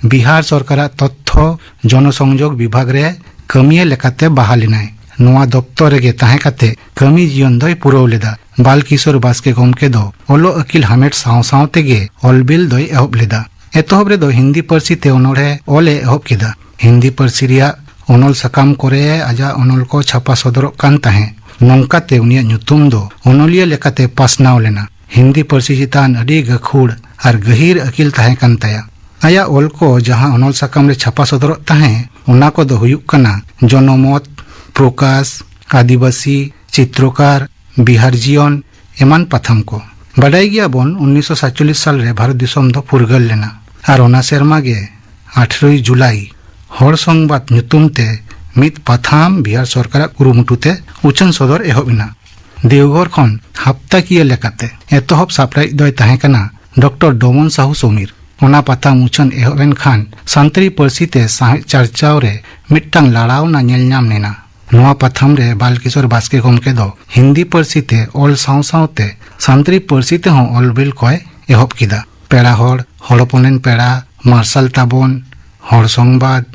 ᱵᱤᱦᱟᱨ ᱥᱚᱨᱠᱟᱨᱟᱜ ᱛᱚᱛᱛᱷᱚ ᱡᱚᱱᱚᱥᱚᱝᱡᱳᱜᱽ ᱵᱤᱵᱷᱟᱜᱽ ᱨᱮ ᱠᱟᱹᱢᱤᱭᱟᱹ ᱞᱮᱠᱟᱛᱮ ᱵᱟᱦᱟᱞ ᱮᱱᱟᱭ᱾ ᱱᱚᱣᱟ ᱫᱚᱯᱛᱚᱨ ᱨᱮᱜᱮ ᱛᱟᱦᱮᱸ ᱠᱟᱛᱮ ᱠᱟᱹᱢᱤ ᱡᱤᱭᱚᱱ ᱫᱚᱭ ᱯᱩᱨᱟᱹᱣ ᱞᱮᱫᱟ᱾ ᱵᱟᱞᱠᱤᱥᱳᱨ ᱵᱟᱥᱠᱮ ᱜᱚᱢᱠᱮ ᱫᱚ ᱚᱞᱚᱜ ᱟᱹᱠᱤᱞ ᱦᱟᱢᱮᱴ ᱥᱟᱶ ᱥᱟᱶ ᱛᱮᱜᱮ ᱚᱞᱵᱤᱞ ᱫᱚᱭ ᱮᱦᱚᱵ ᱞᱮᱫᱟ᱾ ᱮᱛᱚᱦᱚᱵ ᱨᱮᱫᱚ ᱦᱤᱱᱫᱤ ᱯᱟᱹᱨᱥᱤ ᱛᱮ ᱚᱱᱚᱬᱦᱮ ᱚᱞ ᱮ ᱮᱦᱚᱵ ᱠᱮᱫᱟ᱾ ᱦᱤᱱᱫᱤ ᱯᱟᱹᱨᱥᱤ ᱨᱮᱭᱟᱜ ᱚᱱᱚᱞ ᱥᱟᱠᱟᱢ ᱠᱚᱨᱮ ᱟᱡᱟᱜ ᱚᱱᱚᱞ ᱠᱚ ᱪᱷᱟᱯᱟ ᱥᱚᱫᱚᱨᱚᱜ ᱠᱟᱱ ᱛᱟᱦᱮᱸᱫ᱾ ᱱᱚᱝᱠᱟᱛᱮ ᱩᱱᱤᱭᱟᱜ ᱧᱩᱛᱩᱢ ᱫᱚ ᱚᱱᱚᱞᱤᱭᱟᱹ ᱞᱮᱠᱟᱛᱮ ᱯᱟᱥᱱᱟᱣ ᱞᱮᱱᱟ᱾ ᱦᱤᱱᱫᱤ ᱯᱟᱹᱨᱥᱤ ᱪᱮᱛᱟᱱ ᱟᱹᱰᱤ ᱜᱟᱹᱠᱷᱩᱲ ᱟᱨ ᱜᱟᱹᱦᱤᱨ ᱟᱹᱠᱤᱞ ᱛᱟᱦᱮᱸ ᱠᱟᱱ ᱛᱟᱭᱟ᱾ ᱟᱭᱟᱜ ᱚᱞ ᱠᱚ ᱡᱟᱦᱟᱸ ᱚᱱᱚᱞ ᱥᱟᱠᱟᱢ ᱨᱮ ᱪᱷᱟᱯᱟ ᱥᱚᱫᱚᱨᱚᱜ ᱛᱟᱦᱮᱸᱫ, ᱚᱱᱟ ᱠᱚᱫᱚ ᱦᱩᱭᱩᱜ ᱠᱟᱱᱟ ᱡᱚᱱᱚᱢᱚᱛ, ᱯᱨᱚᱠᱟᱥ, ᱟᱹᱫᱤᱵᱟᱹᱥᱤ, ᱪᱤᱛᱨᱚᱠᱟᱨ, ᱵᱤᱦᱟᱨ ᱡᱤᱭᱚᱱ, ᱮᱢᱟᱱ ᱯᱟᱛᱷᱟᱢ ᱠᱚ᱾ ᱵᱟᱰᱟᱭ ᱜᱮᱭᱟᱵᱚᱱ, ᱩᱱᱤᱥᱥᱚ ᱥᱟᱛᱪᱚᱞᱞᱤᱥ ᱥᱟᱞ ᱨᱮ ᱵᱷᱟᱨᱚᱛ ᱫᱤᱥᱚᱢ ᱫᱚ ᱯᱷᱩᱨᱜᱟᱹᱞ ᱞᱮᱱᱟ ᱟᱨ ᱚᱱᱟ ᱥᱮᱨᱢᱟ ᱜᱮ ᱟᱴᱷᱨᱚᱭ ᱡᱩᱞᱟᱭ ᱦᱚᱲ ᱥᱚᱝᱵᱟᱫ ᱧᱩᱛᱩᱢ ᱛᱮ ᱢᱤᱫ ᱯᱟᱛᱷᱟᱢ ᱵᱤᱦᱟᱨ ᱥᱚᱨᱠᱟᱨᱟᱜ ᱠᱩᱨᱩᱢᱩᱴᱩ ᱛᱮ ᱩᱪᱷᱟᱹᱱ ᱥᱚᱫᱚᱨ ᱮᱦᱚᱵ ᱮᱱᱟ᱾ ᱫᱮᱣᱜᱷᱚᱨ ᱠᱷᱚᱱ ᱦᱟᱯᱛᱟᱠᱤᱭᱟᱹ ᱞᱮᱠᱟᱛᱮ ᱮᱛᱚᱦᱚᱵ ᱥᱟᱯᱲᱟᱣᱤᱡ ᱫᱚᱭ ᱛᱟᱦᱮᱸ ᱠᱟᱱᱟ ᱰᱚᱠᱴᱚᱨ ᱰᱚᱢᱚᱱ ᱥᱟᱦᱩ ᱥᱚᱢᱤᱨ᱾ ᱚᱱᱟ ᱯᱟᱛᱷᱟᱢ ᱩᱪᱷᱟᱹᱱ ᱮᱦᱚᱵ ᱮᱱ ᱠᱷᱟᱱ ᱥᱟᱱᱛᱟᱲᱤ ᱯᱟᱹᱨᱥᱤ ᱛᱮ ᱥᱟᱶᱦᱮᱫ ᱪᱟᱨᱪᱟᱣ ᱨᱮ ᱢᱤᱫᱴᱟᱝ ᱞᱟᱲᱟᱣᱱᱟ ᱧᱮᱞ ᱧᱟᱢ ᱞᱮᱱᱟ᱾ ᱱᱚᱣᱟ ᱯᱟᱛᱷᱟᱢ ᱨᱮ ᱵᱟᱞᱠᱤᱥᱳᱨ ᱵᱟᱥᱠᱮ ᱜᱚᱢᱠᱮ ᱫᱚ ᱦᱤᱱᱫᱤ ᱯᱟᱹᱨᱥᱤ ᱛᱮ ᱚᱞ ᱥᱟᱶ ᱥᱟᱶᱛᱮ ᱥᱟᱱᱛᱟᱲᱤ ᱯᱟᱹᱨᱥᱤ ᱛᱮᱦᱚᱸ ᱚᱞ ᱵᱤᱞ ᱠᱚᱭ ᱮᱦᱚᱵ ᱠᱮᱫᱟ᱾ ᱯᱮᱲᱟ ᱦᱚᱲ, ᱦᱚᱲ ᱦᱚᱯᱚᱱ ᱨᱮᱱ ᱯᱮᱲᱟ, ᱢᱟᱨᱥᱟᱞ ᱛᱟᱵᱚᱱ, ᱦᱚᱲ ᱥᱚᱝᱵᱟᱫ,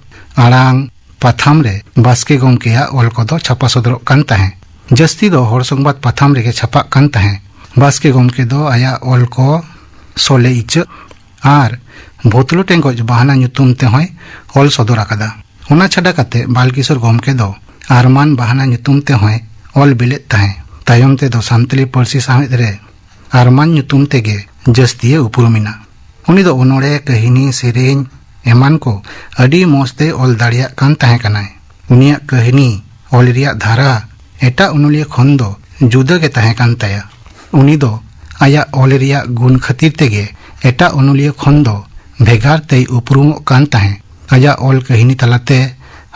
ᱟᱲᱟᱝ ᱯᱟᱛᱷᱟᱢ ᱨᱮ ᱵᱟᱥᱠᱮ ᱜᱚᱢᱠᱮᱭᱟᱜ ᱚᱞ ᱠᱚᱫᱚ ᱪᱷᱟᱯᱟ ᱥᱚᱫᱚᱨᱚᱜ ᱠᱟᱱ ᱛᱟᱦᱮᱸᱫ᱾ ᱡᱟᱹᱥᱛᱤ ᱫᱚ ᱦᱚᱲ ᱥᱚᱝᱵᱟᱫ ᱯᱟᱛᱷᱟᱢ ᱨᱮᱜᱮ ᱪᱷᱟᱯᱟᱜ ᱠᱟᱱ ᱛᱟᱦᱮᱸᱫ᱾ ᱵᱟᱥᱠᱮ ᱜᱚᱢᱠᱮ ᱫᱚ ᱟᱭᱟᱜ ᱚᱞ ᱠᱚ ᱥᱚᱞᱮ ᱤᱪᱟᱹᱜ ᱟᱨ ᱵᱷᱳᱛᱞᱳ ᱴᱮᱸᱜᱚᱡ ᱵᱟᱦᱟᱱᱟ ᱧᱩᱛᱩᱢ ᱛᱮᱦᱚᱸᱭ ᱚᱞ ᱥᱚᱫᱚᱨ ᱟᱠᱟᱫᱟ᱾ ᱚᱱᱟ ᱪᱷᱟᱰᱟ ᱠᱟᱛᱮ ᱵᱟᱞᱠᱤᱥᱳᱨ ᱜᱚᱢᱠᱮ ᱫᱚ ᱟᱨᱢᱟᱱ ᱵᱟᱦᱟᱱᱟ ᱧᱩᱛᱩᱢ ᱛᱮᱦᱚᱸᱭ ᱚᱞ ᱵᱤᱞᱮᱫ ᱛᱟᱦᱮᱸᱫ᱾ ᱛᱟᱭᱚᱢ ᱛᱮᱫᱚ ᱥᱟᱱᱛᱟᱲᱤ ᱯᱟᱹᱨᱥᱤ ᱥᱟᱶᱦᱮᱫ ᱨᱮ ᱟᱨᱢᱟᱱ ᱧᱩᱛᱩᱢ ᱛᱮᱜᱮ ᱡᱟᱹᱥᱛᱤᱭᱮ ᱩᱯᱨᱩᱢ ᱮᱱᱟ᱾ ᱩᱱᱤ ᱫᱚ ᱚᱱᱚᱬᱦᱮ, ᱠᱟᱹᱦᱱᱤ, ᱥᱮᱨᱮᱧ ᱮᱢᱟᱱ ᱠᱚ ᱟᱹᱰᱤ ᱢᱚᱸᱡᱽ ᱛᱮᱭ ᱚᱞ ᱫᱟᱲᱮᱭᱟᱜ ᱠᱟᱱ ᱛᱟᱦᱮᱸ ᱠᱟᱱᱟᱭ᱾ ᱩᱱᱤᱭᱟᱜ ᱠᱟᱹᱦᱱᱤ ᱚᱞ ᱨᱮᱭᱟᱜ ᱫᱷᱟᱨᱟ ᱮᱴᱟᱜ ᱚᱱᱚᱞᱤᱭᱟᱹ ᱠᱷᱚᱱ ᱫᱚ ᱡᱩᱫᱟᱹ ᱜᱮ ᱛᱟᱦᱮᱸ ᱠᱟᱱ ᱛᱟᱭᱟ᱾ ᱩᱱᱤ ᱫᱚ ᱟᱭᱟᱜ ᱚᱞ ᱨᱮᱭᱟᱜ ᱜᱩᱱ ᱠᱷᱟᱹᱛᱤᱨ ᱛᱮᱜᱮ ᱮᱴᱟᱜ ᱚᱱᱚᱞᱤᱭᱟᱹ ᱠᱷᱚᱱ ᱫᱚ ᱵᱷᱮᱜᱟᱨ ᱛᱮᱭ ᱩᱯᱨᱩᱢᱚᱜ ᱠᱟᱱ ᱛᱟᱦᱮᱸ᱾ ᱟᱭᱟᱜ ᱚᱞ ᱠᱟᱹᱦᱱᱤ ᱛᱟᱞᱟᱛᱮ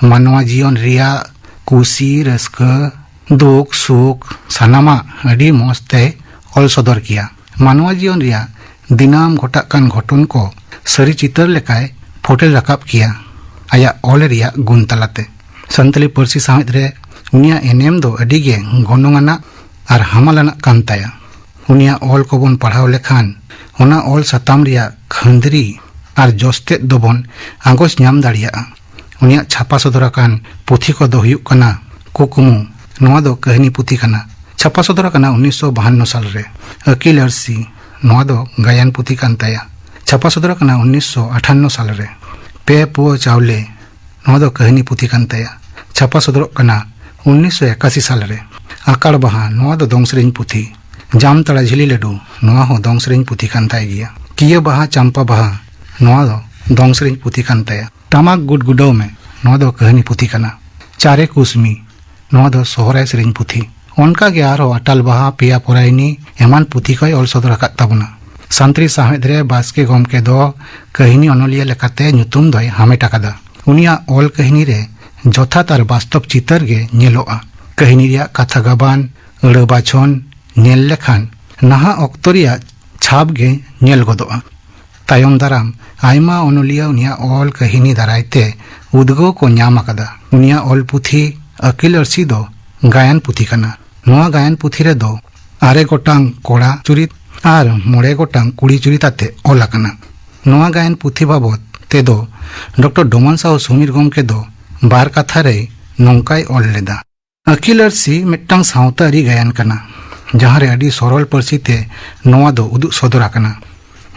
ᱢᱟᱱᱣᱟ ᱡᱤᱭᱚᱱ ᱨᱮᱭᱟᱜ ᱠᱩᱥᱤ, ᱨᱟᱹᱥᱠᱟᱹ, ᱫᱩᱠ, ᱥᱩᱠ ᱥᱟᱱᱟᱢᱟᱜ ᱟᱹᱰᱤ ᱢᱚᱸᱡᱽ ᱛᱮᱭ ᱚᱞ ᱥᱚᱫᱚᱨ ᱠᱮᱭᱟ᱾ ᱢᱟᱱᱣᱟ ᱡᱤᱭᱚᱱ ᱨᱮᱭᱟᱜ ᱫᱤᱱᱟᱹᱢ ᱜᱷᱚᱴᱟᱜ ᱠᱟᱱ ᱜᱷᱚᱴᱚᱱ ᱠᱚ ᱥᱟᱹᱨᱤ ᱪᱤᱛᱟᱹᱨ ᱞᱮᱠᱟᱭ ᱯᱷᱚᱴᱮᱞ ᱨᱟᱠᱟᱵ ᱠᱮᱭᱟ ᱟᱭᱟᱜ ᱚᱞ ᱨᱮᱭᱟᱜ ᱜᱩᱱ ᱛᱟᱞᱟᱛᱮ᱾ ᱥᱟᱱᱛᱟᱲᱤ ᱯᱟᱹᱨᱥᱤ ᱥᱟᱶᱦᱮᱫ ᱨᱮ ᱩᱱᱤᱭᱟᱜ ᱮᱱᱮᱢ ᱫᱚ ᱟᱹᱰᱤ ᱜᱮ ᱜᱚᱱᱚᱝ ᱟᱱᱟᱜ ᱟᱨ ᱦᱟᱢᱟᱞ ᱟᱱᱟᱜ ᱠᱟᱱ ᱛᱟᱭᱟ᱾ ᱩᱱᱤᱭᱟᱜ ᱚᱞ ᱠᱚᱵᱚᱱ ᱯᱟᱲᱦᱟᱣ ᱞᱮᱠᱷᱟᱱ ᱚᱱᱟ ᱚᱞ ᱥᱟᱛᱟᱢ ᱨᱮᱭᱟᱜ ᱠᱷᱟᱹᱱᱫᱽᱨᱤ ᱟᱨ ᱡᱚᱥᱛᱮᱫ ᱫᱚᱵᱚᱱ ᱟᱸᱜᱚᱪ ᱧᱟᱢ ᱫᱟᱲᱮᱭᱟᱜᱼᱟ᱾ ᱩᱱᱤᱭᱟᱜ ᱪᱷᱟᱯᱟ ᱥᱚᱫᱚᱨ ᱟᱠᱟᱱ ᱯᱩᱛᱷᱤ ᱠᱚᱫᱚ ᱦᱩᱭᱩᱜ ᱠᱟᱱᱟ ᱠᱩᱠᱢᱩ, ᱱᱚᱣᱟ ᱫᱚ ᱠᱟᱹᱦᱱᱤ ᱯᱩᱛᱷᱤ ᱠᱟᱱᱟ, ᱪᱷᱟᱯᱟ ᱥᱚᱫᱚᱨ ᱟᱠᱟᱱᱟ ᱩᱱᱤᱥᱥᱚ ᱵᱟᱦᱟᱱᱱᱚ ᱥᱟᱞ ᱨᱮ᱾ ᱟᱹᱠᱤᱞ ᱟᱹᱨᱥᱤ, ᱱᱚᱣᱟ ᱫᱚ ᱜᱟᱭᱟᱱ ᱯᱩᱛᱷᱤ ᱠᱟᱱ ᱛᱟᱭᱟ, ᱪᱷᱟᱯᱟ ᱥᱚᱫᱚᱨ ᱟᱠᱟᱱᱟ ᱩᱱᱤᱥᱥᱚ ᱟᱴᱷᱟᱱᱱᱚ ᱥᱟᱞ ᱨᱮ᱾ ᱯᱮ ᱯᱩᱣᱟᱹ ᱪᱟᱣᱞᱮ, ᱱᱚᱣᱟ ᱫᱚ ᱠᱟᱹᱦᱱᱤ ᱯᱩᱛᱷᱤ ᱠᱟᱱ ᱛᱟᱭᱟ, ᱪᱷᱟᱯᱟ ᱥᱚᱫᱚᱨᱚᱜ ᱠᱟᱱᱟ ᱩᱱᱤᱥᱥᱚ ᱮᱠᱟᱥᱤ ᱥᱟᱞ ᱨᱮ᱾ ᱟᱠᱟᱲ ᱵᱟᱦᱟ, ᱱᱚᱣᱟ ᱫᱚ ᱫᱚᱝ ᱥᱮᱨᱮᱧ ᱯᱩᱛᱷᱤ᱾ ᱡᱟᱢᱛᱟᱲᱟ ᱡᱷᱤᱞᱤ ᱞᱟᱹᱰᱩ, ᱱᱚᱣᱟ ᱦᱚᱸ ᱫᱚᱝ ᱥᱮᱨᱮᱧ ᱯᱩᱛᱷᱤ ᱠᱟᱱ ᱛᱟᱭ ᱜᱮᱭᱟ᱾ ᱠᱤᱭᱟᱹ ᱵᱟᱦᱟ ᱪᱟᱢᱯᱟ ᱵᱟᱦᱟ, ᱱᱚᱣᱟ ᱫᱚ ᱫᱚᱝ ᱥᱮᱨᱮᱧ ᱯᱩᱛᱷᱤ ᱠᱟᱱ ᱛᱟᱭᱟ᱾ ᱴᱟᱢᱟᱠ ᱜᱩᱰ ᱜᱩᱰᱟᱹᱣ ᱢᱮ, ᱱᱚᱣᱟ ᱫᱚ ᱠᱟᱹᱦᱱᱤ ᱯᱩᱛᱷᱤ ᱠᱟᱱᱟ᱾ ᱪᱟᱨᱮ ᱠᱩᱥᱢᱤ, ᱱᱚᱣᱟ ᱫᱚ ᱥᱚᱦᱨᱟᱭ ᱥᱮᱨᱮᱧ ᱯᱩᱛᱷᱤ᱾ ᱚᱱᱠᱟ ᱜᱮ ᱟᱨᱦᱚᱸ ᱟᱴᱟᱞ ᱵᱟᱦᱟ, ᱯᱮᱭᱟ ᱯᱚᱨᱟᱭᱱᱤ ᱮᱢᱟᱱ ᱯᱩᱛᱷᱤ ᱠᱚᱭ ᱚᱞ ᱥᱚᱫᱚᱨ ᱟᱠᱟᱫ ᱛᱟᱵᱚᱱᱟ᱾ ᱥᱟᱱᱛᱟᱲᱤ ᱥᱟᱶᱦᱮᱫ ᱨᱮ ᱵᱟᱥᱠᱮ ᱜᱚᱢᱠᱮ ᱫᱚ ᱠᱟᱹᱦᱱᱤ ᱚᱱᱚᱞᱤᱭᱟᱹ ᱞᱮᱠᱟᱛᱮ ᱧᱩᱛᱩᱢ ᱫᱚᱭ ᱦᱟᱢᱮᱴ ᱟᱠᱟᱫᱟ᱾ ᱩᱱᱤᱭᱟᱜ ᱚᱞ ᱠᱟᱹᱦᱱᱤ ᱨᱮ ᱡᱚᱛᱷᱟᱛ ᱟᱨ ᱵᱟᱥᱛᱚᱵ ᱪᱤᱛᱟᱹᱨ ᱜᱮ ᱧᱮᱞᱚᱜᱼᱟ᱾ ᱠᱟᱹᱦᱱᱤ ᱨᱮᱭᱟᱜ ᱠᱟᱛᱷᱟ ᱜᱟᱵᱟᱱ, ᱟᱹᱲᱟᱹ ᱵᱟᱪᱷᱚᱱ ᱧᱮᱞ ᱞᱮᱠᱷᱟᱱ ᱱᱟᱦᱟᱜ ᱚᱠᱛᱚ ᱨᱮᱭᱟᱜ ᱪᱷᱟᱯ ᱜᱮ ᱧᱮᱞ ᱜᱚᱫᱚᱜᱼᱟ᱾ ᱛᱟᱭᱚᱢ ᱫᱟᱨᱟᱢ ᱟᱭᱢᱟ ᱚᱱᱚᱞᱤᱭᱟᱹ ᱩᱱᱤᱭᱟᱜ ᱚᱞ ᱠᱟᱹᱦᱱᱤ ᱫᱟᱨᱟᱭ ᱛᱮ ᱩᱫᱽᱜᱟᱹᱣ ᱠᱚ ᱧᱟᱢ ᱟᱠᱟᱫᱟ᱾ ᱩᱱᱤᱭᱟᱜ ᱚᱞ ᱯᱩᱛᱷᱤ ᱟᱹᱠᱤᱞ ᱟᱹᱨᱥᱤ ᱫᱚ ᱜᱟᱭᱟᱱ ᱯᱩᱛᱷᱤ ᱠᱟᱱᱟ᱾ ᱱᱚᱣᱟ ᱜᱟᱭᱟᱱ ᱯᱩᱛᱷᱤ ᱨᱮᱫᱚ ᱟᱨᱮ ᱜᱚᱴᱟᱝ ᱠᱚᱲᱟ ᱪᱩᱨᱤᱛ ᱟᱨ ᱢᱚᱬᱮ ᱜᱚᱴᱟᱝ ᱠᱩᱲᱤ ᱪᱩᱨᱤᱛ ᱟᱛᱮ ᱚᱞ ᱟᱠᱟᱱᱟ᱾ ᱱᱚᱣᱟ ᱜᱟᱭᱟᱱ ᱯᱩᱛᱷᱤ ᱵᱟᱵᱚᱛ ᱛᱮᱫᱚ ᱰᱚᱠᱴᱚᱨ ᱰᱚᱢᱟᱱ ᱥᱟᱦᱩ ᱥᱩᱢᱤᱨ ᱜᱚᱢᱠᱮ ᱫᱚ ᱵᱟᱨ ᱠᱟᱛᱷᱟ ᱨᱮᱭ ᱱᱚᱝᱠᱟᱭ ᱚᱞ ᱞᱮᱫᱟ᱾ ᱟᱹᱠᱤᱞ ᱟᱹᱨᱥᱤ ᱢᱤᱫᱴᱟᱝ ᱥᱟᱶᱛᱟ ᱟᱹᱨᱤ ᱜᱟᱭᱟᱱ ᱠᱟᱱᱟ, ᱡᱟᱦᱟᱸ ᱨᱮ ᱟᱹᱰᱤ ᱥᱚᱨᱚᱞ ᱯᱟᱹᱨᱥᱤ ᱛᱮ ᱱᱚᱣᱟ ᱫᱚ ᱩᱫᱩᱜ ᱥᱚᱫᱚᱨ ᱟᱠᱟᱱᱟ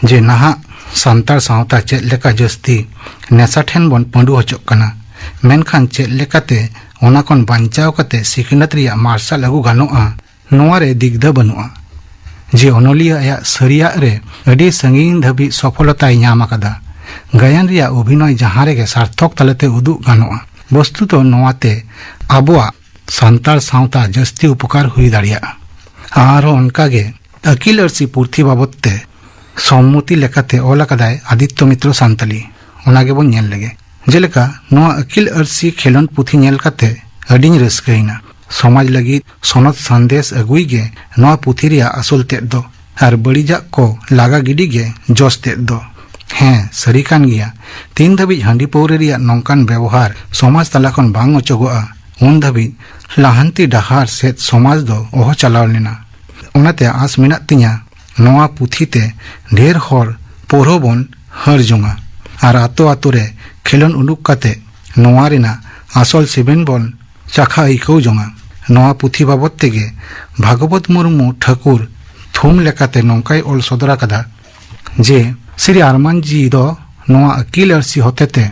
ᱡᱮ ᱱᱟᱦᱟᱜ ᱥᱟᱱᱛᱟᱲ ᱥᱟᱶᱛᱟ ᱪᱮᱫ ᱞᱮᱠᱟ ᱡᱟᱹᱥᱛᱤ ᱱᱮᱥᱟ ᱴᱷᱮᱱ ᱵᱚᱱ ᱯᱟᱹᱰᱩ ᱦᱚᱪᱚᱜ ᱠᱟᱱᱟ, ᱢᱮᱱᱠᱷᱟᱱ ᱪᱮᱫ ᱞᱮᱠᱟᱛᱮ ᱚᱱᱟ ᱠᱷᱚᱱ ᱵᱟᱧᱪᱟᱣ ᱠᱟᱛᱮ ᱥᱤᱠᱷᱱᱟᱹᱛ ᱨᱮᱭᱟᱜ ᱢᱟᱨᱥᱟᱞ ᱟᱹᱜᱩ ᱜᱟᱱᱚᱜᱼᱟ, ᱱᱚᱣᱟ ᱨᱮ ᱫᱤᱜᱽᱫᱷᱟᱹ ᱵᱟᱹᱱᱩᱜᱼᱟ᱾ ᱡᱮ ᱚᱱᱚᱞᱤᱭᱟᱹ ᱟᱭᱟᱜ ᱥᱟᱹᱨᱤᱭᱟᱜ ᱨᱮ ᱟᱹᱰᱤ ᱥᱟᱺᱜᱤᱧ ᱫᱷᱟᱹᱵᱤᱡ ᱥᱚᱯᱷᱚᱞᱚᱛᱟᱭ ᱧᱟᱢ ᱟᱠᱟᱫᱟ᱾ ᱜᱟᱭᱟᱱ ᱨᱮᱭᱟᱜ ᱚᱵᱷᱤᱱᱚᱭ ᱡᱟᱦᱟᱸ ᱨᱮᱜᱮ ᱥᱟᱨᱛᱷᱚᱠ ᱛᱟᱞᱟᱛᱮ ᱩᱫᱩᱜ ᱜᱟᱱᱚᱜᱼᱟ᱾ ᱵᱚᱥᱛᱩᱛᱚ ᱱᱚᱣᱟᱛᱮ ᱟᱵᱚᱣᱟᱜ ᱥᱟᱱᱛᱟᱲ ᱥᱟᱶᱛᱟ ᱡᱟᱹᱥᱛᱤ ᱩᱯᱚᱠᱟᱨ ᱦᱩᱭ ᱫᱟᱲᱮᱭᱟᱜᱼᱟ᱾ ᱟᱨᱦᱚᱸ ᱚᱱᱠᱟᱜᱮ ᱟᱹᱠᱤᱞ ᱟᱹᱨᱥᱤ ᱯᱩᱛᱷᱤ ᱵᱟᱵᱚᱫ ᱛᱮ ᱥᱚᱢᱢᱚᱛᱤ ᱞᱮᱠᱟᱛᱮ ᱚᱞ ᱟᱠᱟᱫᱟᱭ ᱟᱫᱤᱛᱛᱚ ᱢᱤᱛᱨᱚ ᱥᱟᱱᱛᱟᱞᱤ᱾ ᱚᱱᱟ ᱜᱮᱵᱚᱱ ᱧᱮᱞ ᱞᱮᱜᱮ᱾ ᱡᱮᱞᱮᱠᱟ, ᱱᱚᱣᱟ ᱟᱹᱠᱤᱞ ᱟᱹᱨᱥᱤ ᱠᱷᱮᱞᱳᱱᱰ ᱯᱩᱛᱷᱤ ᱧᱮᱞ ᱠᱟᱛᱮ ᱟᱹᱰᱤᱧ ᱨᱟᱹᱥᱠᱟᱹᱭᱮᱱᱟ᱾ ᱥᱚᱢᱟᱡᱽ ᱞᱟᱹᱜᱤᱫ ᱥᱚᱱᱚᱛ ᱥᱟᱸᱫᱮᱥ ᱟᱹᱜᱩᱭ ᱜᱮ ᱱᱚᱣᱟ ᱯᱩᱛᱷᱤ ᱨᱮᱭᱟᱜ ᱟᱥᱚᱞ ᱛᱮᱫ ᱫᱚ, ᱟᱨ ᱵᱟᱹᱲᱤᱡᱟᱜ ᱠᱚ ᱞᱟᱜᱟ ᱜᱤᱰᱤ ᱜᱮ ᱡᱚᱥ ᱛᱮᱫ ᱫᱚ᱾ ᱦᱮᱸ, ᱥᱟᱹᱨᱤ ᱠᱟᱱ ᱜᱮᱭᱟ, ᱛᱤᱱ ᱫᱷᱟᱹᱵᱤᱡ ᱦᱟᱺᱰᱤ ᱯᱟᱹᱣᱨᱟᱹ ᱨᱮᱭᱟᱜ ᱱᱚᱝᱠᱟᱱ ᱵᱮᱵᱚᱦᱟᱨ ᱥᱚᱢᱟᱡᱽ ᱛᱟᱞᱟ ᱠᱷᱚᱱ ᱵᱟᱝ ᱚᱪᱚᱜᱚᱜᱼᱟ, ᱩᱱ ᱫᱷᱟᱹᱵᱤᱡ ᱞᱟᱦᱟᱱᱛᱤ ᱰᱟᱦᱟᱨ ᱥᱮᱫ ᱥᱚᱢᱟᱡᱽ ᱫᱚ ᱚᱦᱚ ᱪᱟᱞᱟᱣ ᱞᱮᱱᱟ᱾ ᱚᱱᱟᱛᱮ ᱟᱸᱥ ᱢᱮᱱᱟᱜ ᱛᱤᱧᱟ, ᱱᱚᱣᱟ ᱯᱩᱛᱷᱤ ᱛᱮ ᱰᱷᱮᱨ ᱦᱚᱲ ᱯᱟᱹᱣᱨᱟᱹ ᱵᱚᱱ ᱦᱟᱹᱨ ᱡᱚᱝᱟ ᱟᱨ ᱟᱛᱳ ᱟᱛᱳ ᱨᱮ ᱠᱷᱮᱞᱳᱱᱰ ᱩᱰᱩᱠ ᱠᱟᱛᱮ ᱱᱚᱣᱟ ᱨᱮᱱᱟᱜ ᱟᱥᱚᱞ ᱥᱮᱵᱮᱱ ᱵᱚᱱ ᱪᱟᱠᱷᱟ ᱟᱹᱭᱠᱟᱹᱣ ᱡᱚᱝᱟ᱾ ᱱᱚᱣᱟ ᱯᱩᱛᱷᱤ ᱵᱟᱵᱚᱫ ᱛᱮᱜᱮ ᱵᱷᱟᱜᱚᱵᱚᱛ ᱢᱩᱨᱢᱩ ᱴᱷᱟᱹᱠᱩᱨ ᱛᱷᱩᱢ ᱞᱮᱠᱟᱛᱮ ᱱᱚᱝᱠᱟᱭ ᱚᱞ ᱥᱚᱫᱚᱨ ᱟᱠᱟᱫᱟ ᱡᱮ ᱥᱨᱤ ᱟᱨᱢᱟᱱ ᱡᱤ ᱫᱚ ᱱᱚᱣᱟ ᱟᱹᱠᱤᱞ ᱟᱹᱨᱥᱤ ᱦᱚᱛᱮᱛᱮ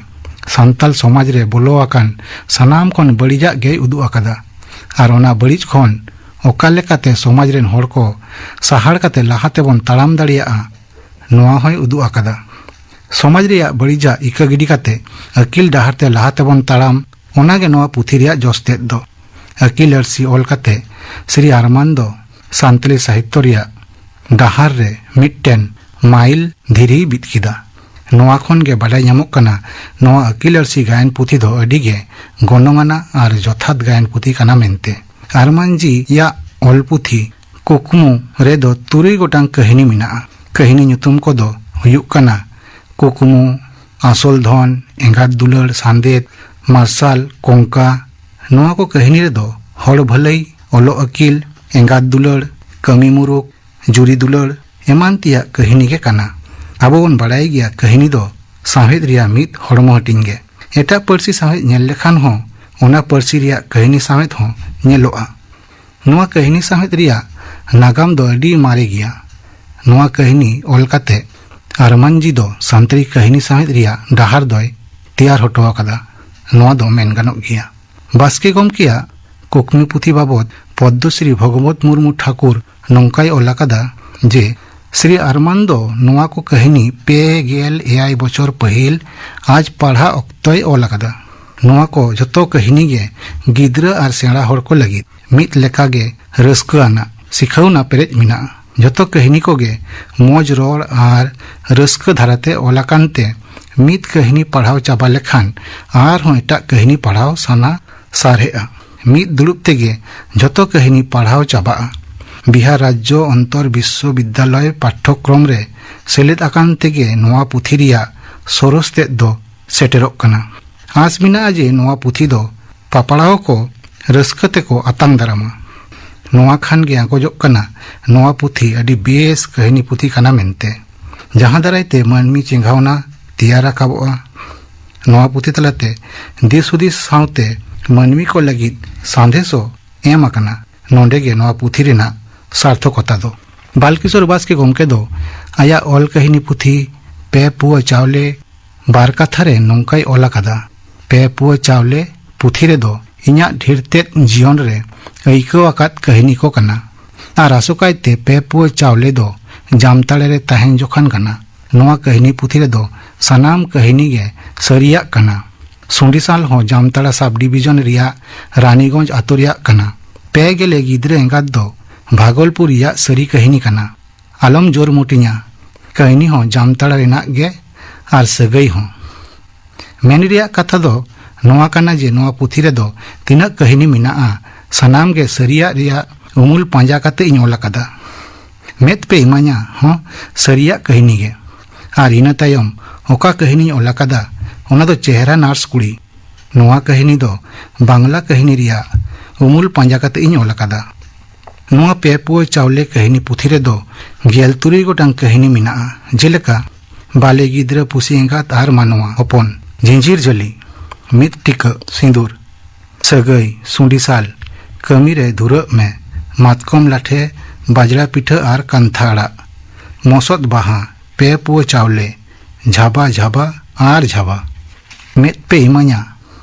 ᱥᱟᱱᱛᱟᱞ ᱥᱚᱢᱟᱡᱽ ᱨᱮ ᱵᱚᱞᱚ ᱟᱠᱟᱱ ᱥᱟᱱᱟᱢ ᱠᱷᱚᱱ ᱵᱟᱹᱲᱤᱡᱟᱜ ᱜᱮᱭ ᱩᱫᱩᱜ ᱟᱠᱟᱫᱟ᱾ ᱟᱨ ᱚᱱᱟ ᱵᱟᱹᱲᱤᱡ ᱠᱷᱚᱱ ᱚᱠᱟ ᱞᱮᱠᱟᱛᱮ ᱥᱚᱢᱟᱡᱽ ᱨᱮᱱ ᱦᱚᱲ ᱠᱚ ᱥᱟᱦᱟᱲ ᱠᱟᱛᱮ ᱞᱟᱦᱟ ᱛᱮᱵᱚᱱ ᱛᱟᱲᱟᱢ ᱫᱟᱲᱮᱭᱟᱜᱼᱟ, ᱱᱚᱣᱟ ᱦᱚᱸᱭ ᱩᱫᱩᱜ ᱟᱠᱟᱫᱟ᱾ ᱥᱚᱢᱟᱡᱽ ᱨᱮᱭᱟᱜ ᱵᱟᱹᱲᱤᱡᱟᱜ ᱤᱠᱟᱹ ᱜᱤᱰᱤ ᱠᱟᱛᱮ ᱟᱹᱠᱤᱞ ᱰᱟᱦᱟᱨ ᱛᱮ ᱞᱟᱦᱟ ᱛᱮᱵᱚᱱ ᱛᱟᱲᱟᱢ, ᱚᱱᱟ ᱜᱮ ᱱᱚᱣᱟ ᱯᱩᱛᱷᱤ ᱨᱮᱭᱟᱜ ᱡᱚᱥ ᱛᱮᱫ ᱫᱚ᱾ ᱟᱹᱠᱤᱞ ᱟᱹᱨᱥᱤ ᱚᱞ ᱠᱟᱛᱮ ᱥᱨᱤ ᱟᱨᱢᱟᱱ ᱫᱚ ᱥᱟᱱᱛᱟᱲᱤ ᱥᱟᱦᱤᱛᱛᱚ ᱨᱮᱭᱟᱜ ᱰᱟᱦᱟᱨ ᱨᱮ ᱢᱤᱫᱴᱮᱱ ᱢᱟᱭᱤᱞ ᱫᱷᱤᱨᱤᱭ ᱵᱤᱫ ᱠᱮᱫᱟ᱾ ᱱᱚᱣᱟ ᱠᱷᱚᱱ ᱜᱮ ᱵᱟᱰᱟᱭ ᱧᱟᱢᱚᱜ ᱠᱟᱱᱟ, ᱱᱚᱣᱟ ᱟᱹᱠᱤᱞ ᱟᱹᱨᱥᱤ ᱜᱟᱭᱟᱱ ᱯᱩᱛᱷᱤ ᱫᱚ ᱟᱹᱰᱤ ᱜᱮ ᱜᱚᱱᱚᱝ ᱟᱱᱟᱜ ᱟᱨ ᱡᱚᱛᱷᱟᱛ ᱜᱟᱭᱟᱱ ᱯᱩᱛᱷᱤ ᱠᱟᱱᱟ ᱢᱮᱱᱛᱮ᱾ ᱟᱨᱢᱟᱱ ᱡᱤ ᱭᱟᱜ ᱚᱞ ᱯᱩᱛᱷᱤ ᱠᱩᱠᱢᱩ ᱨᱮᱫᱚ ᱛᱩᱨᱩᱭ ᱜᱚᱴᱟᱝ ᱠᱟᱹᱦᱱᱤ ᱢᱮᱱᱟᱜᱼᱟ᱾ ᱠᱟᱹᱦᱱᱤ ᱧᱩᱛᱩᱢ ᱠᱚᱫᱚ ᱦᱩᱭᱩᱜ ᱠᱟᱱᱟ ᱠᱩᱠᱢᱩ, ᱟᱥᱚᱞ ᱫᱷᱚᱱ, ᱮᱸᱜᱟᱛ ᱫᱩᱞᱟᱹᱲ, ᱥᱟᱸᱫᱮᱫ, ᱢᱟᱨᱥᱟᱞ, ᱠᱚᱝᱠᱟ᱾ ᱱᱚᱣᱟ ᱠᱚ ᱠᱟᱹᱦᱱᱤ ᱨᱮᱫᱚ ᱦᱚᱲ ᱵᱷᱟᱹᱞᱟᱹᱭ, ᱚᱞᱚᱜ ᱟᱹᱠᱤᱞ, ᱮᱸᱜᱟᱛ ᱫᱩᱞᱟᱹᱲ, ᱠᱟᱹᱢᱤ ᱢᱩᱨᱩᱠ, ᱡᱩᱨᱤ ᱫᱩᱞᱟᱹᱲ ᱮᱢᱟᱱ ᱛᱮᱭᱟᱜ ᱠᱟᱹᱦᱱᱤ ᱜᱮ ᱠᱟᱱᱟ᱾ ᱟᱵᱚ ᱵᱚᱱ ᱵᱟᱲᱟᱭ ᱜᱮᱭᱟ, ᱠᱟᱹᱦᱱᱤ ᱫᱚ ᱥᱟᱶᱦᱮᱫ ᱨᱮᱭᱟᱜ ᱢᱤᱫ ᱦᱚᱲᱢᱚ ᱦᱟᱹᱴᱤᱧ ᱜᱮ᱾ ᱮᱴᱟᱜ ᱯᱟᱹᱨᱥᱤ ᱥᱟᱶᱦᱮᱫ ᱧᱮᱞ ᱞᱮᱠᱷᱟᱱ ᱦᱚᱸ ᱚᱱᱟ ᱯᱟᱹᱨᱥᱤ ᱨᱮᱭᱟᱜ ᱠᱟᱹᱦᱱᱤ ᱥᱟᱶᱦᱮᱫ ᱦᱚᱸ ᱧᱮᱞᱚᱜᱼᱟ᱾ ᱱᱚᱣᱟ ᱠᱟᱹᱦᱱᱤ ᱥᱟᱶᱦᱮᱫ ᱨᱮᱭᱟᱜ ᱱᱟᱜᱟᱢ ᱫᱚ ᱟᱹᱰᱤ ᱢᱟᱨᱮ ᱜᱮᱭᱟ᱾ ᱱᱚᱣᱟ ᱠᱟᱹᱦᱱᱤ ᱚᱞ ᱠᱟᱛᱮ ᱟᱨᱢᱟᱱ ᱡᱤ ᱫᱚ ᱥᱟᱱᱛᱟᱲᱤ ᱠᱟᱹᱦᱱᱤ ᱥᱟᱶᱦᱮᱫ ᱨᱮᱭᱟᱜ ᱰᱟᱦᱟᱨ ᱫᱚᱭ ᱛᱮᱭᱟᱨ ᱦᱚᱴᱚ ᱟᱠᱟᱫᱟ, ᱱᱚᱣᱟ ᱫᱚ ᱢᱮᱱ ᱜᱟᱱᱚᱜ ᱜᱮᱭᱟ᱾ ᱵᱟᱥᱠᱮ ᱜᱚᱢᱠᱮᱭᱟᱜ ᱠᱩᱠᱢᱤ ᱯᱩᱛᱷᱤ ᱵᱟᱵᱚᱫ ᱯᱚᱫᱽᱢᱚᱥᱨᱤ ᱵᱷᱚᱜᱚᱵᱚᱛ ᱢᱩᱨᱢᱩ ᱴᱷᱟᱠᱩᱨ ᱱᱚᱝᱠᱟᱭ ᱚᱞ ᱟᱠᱟᱫᱟ ᱡᱮ, ᱥᱨᱤ ᱟᱨᱢᱟᱱ ᱫᱚ ᱱᱚᱣᱟ ᱠᱚ ᱠᱟᱹᱦᱱᱤ ᱯᱮ ᱜᱮᱞ ᱮᱭᱟᱭ ᱵᱚᱪᱷᱚᱨ ᱯᱟᱹᱦᱤᱞ ᱟᱡ ᱯᱟᱲᱦᱟᱜ ᱚᱠᱛᱚᱭ ᱚᱞ ᱟᱠᱟᱫᱟ᱾ ᱱᱚᱣᱟ ᱠᱚ ᱡᱷᱚᱛᱚ ᱠᱟᱹᱦᱱᱤ ᱜᱮ ᱜᱤᱫᱽᱨᱟᱹ ᱟᱨ ᱥᱮᱬᱟ ᱦᱚᱲ ᱠᱚ ᱞᱟᱹᱜᱤᱫ ᱢᱤᱫ ᱞᱮᱠᱟᱜᱮ ᱨᱟᱹᱥᱠᱟᱹ ᱟᱱᱟᱜ, ᱥᱤᱠᱷᱟᱹᱣᱱᱟ ᱯᱮᱨᱮᱡ ᱢᱮᱱᱟᱜᱼᱟ᱾ ᱡᱷᱚᱛᱚ ᱠᱟᱹᱦᱱᱤ ᱠᱚᱜᱮ ᱢᱚᱡᱽ ᱨᱚᱲ ᱟᱨ ᱨᱟᱹᱥᱠᱟᱹ ᱫᱷᱟᱨᱟᱛᱮ ᱚᱞ ᱟᱠᱟᱱ ᱛᱮ ᱢᱤᱫ ᱠᱟᱹᱦᱱᱤ ᱯᱟᱲᱦᱟᱣ ᱪᱟᱵᱟ ᱞᱮᱠᱷᱟᱱ ᱟᱨᱦᱚᱸ ᱮᱴᱟᱜ ᱠᱟᱹᱦᱱᱤ ᱯᱟᱲᱦᱟᱣ ᱥᱟᱱᱟ ᱥᱟᱨᱦᱮᱜᱼᱟ᱾ ᱢᱤᱫ ᱫᱩᱲᱩᱵ ᱛᱮᱜᱮ ᱡᱷᱚᱛᱚ ᱠᱟᱹᱦᱱᱤ ᱯᱟᱲᱦᱟᱣ ᱪᱟᱵᱟᱜᱼᱟ᱾ ᱵᱤᱦᱟᱨ ᱨᱟᱡᱽᱡᱚ ᱚᱱᱛᱚᱨ ᱵᱤᱥᱥᱚᱵᱤᱫᱽᱫᱟᱞᱚᱭ ᱯᱟᱴᱷᱚᱠᱨᱚᱢ ᱨᱮ ᱥᱮᱞᱮᱫ ᱟᱠᱟᱱ ᱛᱮᱜᱮ ᱱᱚᱣᱟ ᱯᱩᱛᱷᱤ ᱨᱮᱭᱟᱜ ᱥᱚᱨᱚᱥ ᱛᱮᱫ ᱫᱚ ᱥᱮᱴᱮᱨᱚᱜ ᱠᱟᱱᱟ᱾ ᱟᱸᱥ ᱢᱮᱱᱟᱜᱼᱟ ᱡᱮ ᱱᱚᱣᱟ ᱯᱩᱛᱷᱤ ᱫᱚ ᱯᱟᱯᱲᱟᱣ ᱠᱚ ᱨᱟᱹᱥᱠᱟᱹ ᱛᱮᱠᱚ ᱟᱛᱟᱝ ᱫᱟᱨᱟᱢᱟ᱾ ᱱᱚᱣᱟ ᱠᱷᱟᱱ ᱜᱮ ᱟᱸᱜᱚᱡᱚᱜ ᱠᱟᱱᱟ, ᱱᱚᱣᱟ ᱯᱩᱛᱷᱤ ᱟᱹᱰᱤ ᱵᱮᱥ ᱠᱟᱹᱦᱱᱤ ᱯᱩᱛᱷᱤ ᱠᱟᱱᱟ ᱢᱮᱱᱛᱮ, ᱡᱟᱦᱟᱸ ᱫᱟᱨᱟᱭ ᱛᱮ ᱢᱟᱹᱱᱢᱤ ᱪᱮᱸᱜᱷᱟᱣᱱᱟ ᱛᱮᱭᱟᱨ ᱨᱟᱠᱟᱵᱚᱜᱼᱟ᱾ ᱱᱚᱣᱟ ᱯᱩᱛᱷᱤ ᱛᱟᱞᱟᱛᱮ ᱫᱤᱥ ᱦᱩᱫᱤᱥ ᱥᱟᱶᱛᱮ ᱢᱟᱹᱱᱢᱤ ᱠᱚ ᱞᱟᱹᱜᱤᱫ ᱥᱟᱸᱫᱮᱥ ᱦᱚᱸ ᱮᱢ ᱟᱠᱟᱱᱟ᱾ ᱱᱚᱰᱮ ᱜᱮ ᱱᱚᱣᱟ ᱯᱩᱛᱷᱤ ᱨᱮᱱᱟᱜ ᱥᱟᱨᱛᱷᱚᱠᱚᱛᱟ ᱫᱚ᱾ ᱵᱟᱞᱠᱤᱥᱳᱨ ᱵᱟᱥᱠᱮ ᱜᱚᱢᱠᱮ ᱫᱚ ᱟᱭᱟᱜ ᱚᱞ ᱠᱟᱹᱦᱱᱤ ᱯᱩᱛᱷᱤ ᱯᱮ ᱯᱩᱣᱟᱹ ᱪᱟᱣᱞᱮ ᱵᱟᱨ ᱠᱟᱛᱷᱟ ᱨᱮ ᱱᱚᱝᱠᱟᱭ ᱚᱞ ᱟᱠᱟᱫᱟ, ᱯᱮ ᱯᱩᱣᱟᱹ ᱪᱟᱣᱞᱮ ᱯᱩᱛᱷᱤ ᱨᱮᱫᱚ ᱤᱧᱟᱹᱜ ᱰᱷᱮᱨ ᱛᱮᱫ ᱡᱤᱭᱚᱱ ᱨᱮ ᱟᱹᱭᱠᱟᱹᱣ ᱟᱠᱟᱫ ᱠᱟᱹᱦᱱᱤ ᱠᱚ ᱠᱟᱱᱟ᱾ ᱟᱨ ᱟᱥᱚᱠᱟᱭᱛᱮ ᱯᱮ ᱯᱩᱣᱟᱹ ᱪᱟᱣᱞᱮ ᱫᱚ ᱡᱟᱢᱛᱟᱲᱟ ᱨᱮ ᱛᱟᱦᱮᱱ ᱡᱚᱠᱷᱟᱱ ᱠᱟᱱᱟ᱾ ᱱᱚᱣᱟ ᱠᱟᱹᱦᱱᱤ ᱯᱩᱛᱷᱤ ᱨᱮᱫᱚ ᱥᱟᱱᱟᱢ ᱠᱟᱹᱦᱱᱤ ᱜᱮ ᱥᱟᱹᱨᱤᱭᱟᱜ ᱠᱟᱱᱟ᱾ ᱥᱩᱸᱰᱤᱥᱟᱞ ᱦᱚᱸ ᱡᱟᱢᱛᱟᱲᱟ ᱥᱟᱵ ᱰᱤᱵᱤᱡᱚᱱ ᱨᱮᱭᱟᱜ ᱨᱟᱱᱤᱜᱚᱸᱡᱽ ᱟᱛᱳ ᱨᱮᱭᱟᱜ ᱠᱟᱱᱟ᱾ ᱯᱮ ᱜᱮᱞᱮ ᱜᱤᱫᱽᱨᱟᱹ ᱮᱸᱜᱟᱛ ᱫᱚ ᱵᱷᱟᱜᱚᱞᱯᱩᱨ ᱨᱮᱭᱟᱜ ᱥᱟᱹᱨᱤ ᱠᱟᱹᱦᱱᱤ ᱠᱟᱱᱟ᱾ ᱟᱞᱚᱢ ᱡᱳᱨ ᱢᱩᱴᱤᱧᱟ᱾ ᱠᱟᱹᱦᱱᱤ ᱦᱚᱸ ᱡᱟᱢᱛᱟᱲᱟ ᱨᱮᱱᱟᱜ ᱜᱮ ᱟᱨ ᱥᱟᱹᱜᱟᱹᱭ ᱦᱚᱸ᱾ ᱢᱮᱱ ᱨᱮᱭᱟᱜ ᱠᱟᱛᱷᱟ ᱫᱚ ᱱᱚᱣᱟ ᱠᱟᱱᱟ ᱡᱮ ᱱᱚᱣᱟ ᱯᱩᱛᱷᱤ ᱨᱮᱫᱚ ᱛᱤᱱᱟᱹᱜ ᱠᱟᱹᱦᱱᱤ ᱢᱮᱱᱟᱜᱼᱟ, ᱥᱟᱱᱟᱢ ᱜᱮ ᱥᱟᱹᱨᱤᱭᱟᱜ ᱨᱮᱭᱟᱜ ᱩᱢᱩᱞ ᱯᱟᱸᱡᱟ ᱠᱟᱛᱮ ᱤᱧ ᱚᱞ ᱟᱠᱟᱫᱟ᱾ ᱢᱮᱫ ᱯᱮ ᱤᱢᱟᱹᱧᱟ ᱦᱚᱸ ᱥᱟᱹᱨᱤᱭᱟᱜ ᱠᱟᱹᱦᱱᱤ ᱜᱮ᱾ ᱟᱨ ᱤᱱᱟᱹ ᱛᱟᱭᱚᱢ ᱚᱠᱟ ᱠᱟᱹᱦᱱᱤᱧ ᱚᱞ ᱟᱠᱟᱫᱟ, ᱚᱱᱟ ᱫᱚ ᱪᱮᱦᱨᱟ ᱱᱟᱨᱥ ᱠᱩᱲᱤ᱾ ᱱᱚᱣᱟ ᱠᱟᱹᱦᱱᱤ ᱫᱚ ᱵᱟᱝᱞᱟ ᱠᱟᱹᱦᱱᱤ ᱨᱮᱭᱟᱜ ᱩᱢᱩᱞ ᱯᱟᱸᱡᱟ ᱠᱟᱛᱮ ᱤᱧ ᱚᱞ ᱟᱠᱟᱫᱟ᱾ ᱱᱚᱣᱟ ᱯᱮ ᱯᱩᱣᱟᱹ ᱪᱟᱣᱞᱮ ᱠᱟᱹᱦᱱᱤ ᱯᱩᱛᱷᱤ ᱨᱮᱫᱚ ᱜᱮᱞ ᱛᱩᱨᱩᱭ ᱜᱚᱴᱟᱝ ᱠᱟᱹᱦᱱᱤ ᱢᱮᱱᱟᱜᱼᱟ, ᱡᱮᱞᱮᱠᱟ ᱵᱟᱞᱮ ᱜᱤᱫᱽᱨᱟᱹ, ᱯᱩᱥᱤ ᱮᱸᱜᱟᱛ ᱟᱨ ᱢᱟᱱᱣᱟ ᱦᱚᱯᱚᱱ, ᱡᱤᱸᱡᱤᱨ ᱡᱷᱟᱹᱞᱤ, ᱢᱤᱫ ᱴᱤᱠᱟᱹᱜ ᱥᱤᱸᱫᱩᱨ, ᱥᱟᱹᱜᱟᱹᱭ, ᱥᱩᱸᱰᱤᱥᱟᱞ, ᱠᱟᱹᱢᱤ ᱨᱮ ᱫᱷᱩᱨᱟᱹᱜ ᱢᱮ, ᱢᱟᱛᱠᱚᱢ ᱞᱟᱴᱷᱮ, ᱵᱟᱡᱽᱲᱟ ᱯᱤᱴᱷᱟᱹ ᱟᱨ ᱠᱟᱱᱛᱷᱟ ᱟᱲᱟᱜ, ᱢᱚᱥᱚᱫ ᱵᱟᱦᱟ, ᱯᱮ ᱯᱩᱣᱟᱹ ᱪᱟᱣᱞᱮ, ᱡᱷᱟᱵᱟ ᱡᱷᱟᱵᱟ ᱟᱨ ᱡᱷᱟᱵᱟ, ᱢᱮᱫ ᱯᱮ ᱤᱢᱟᱹᱧᱟ,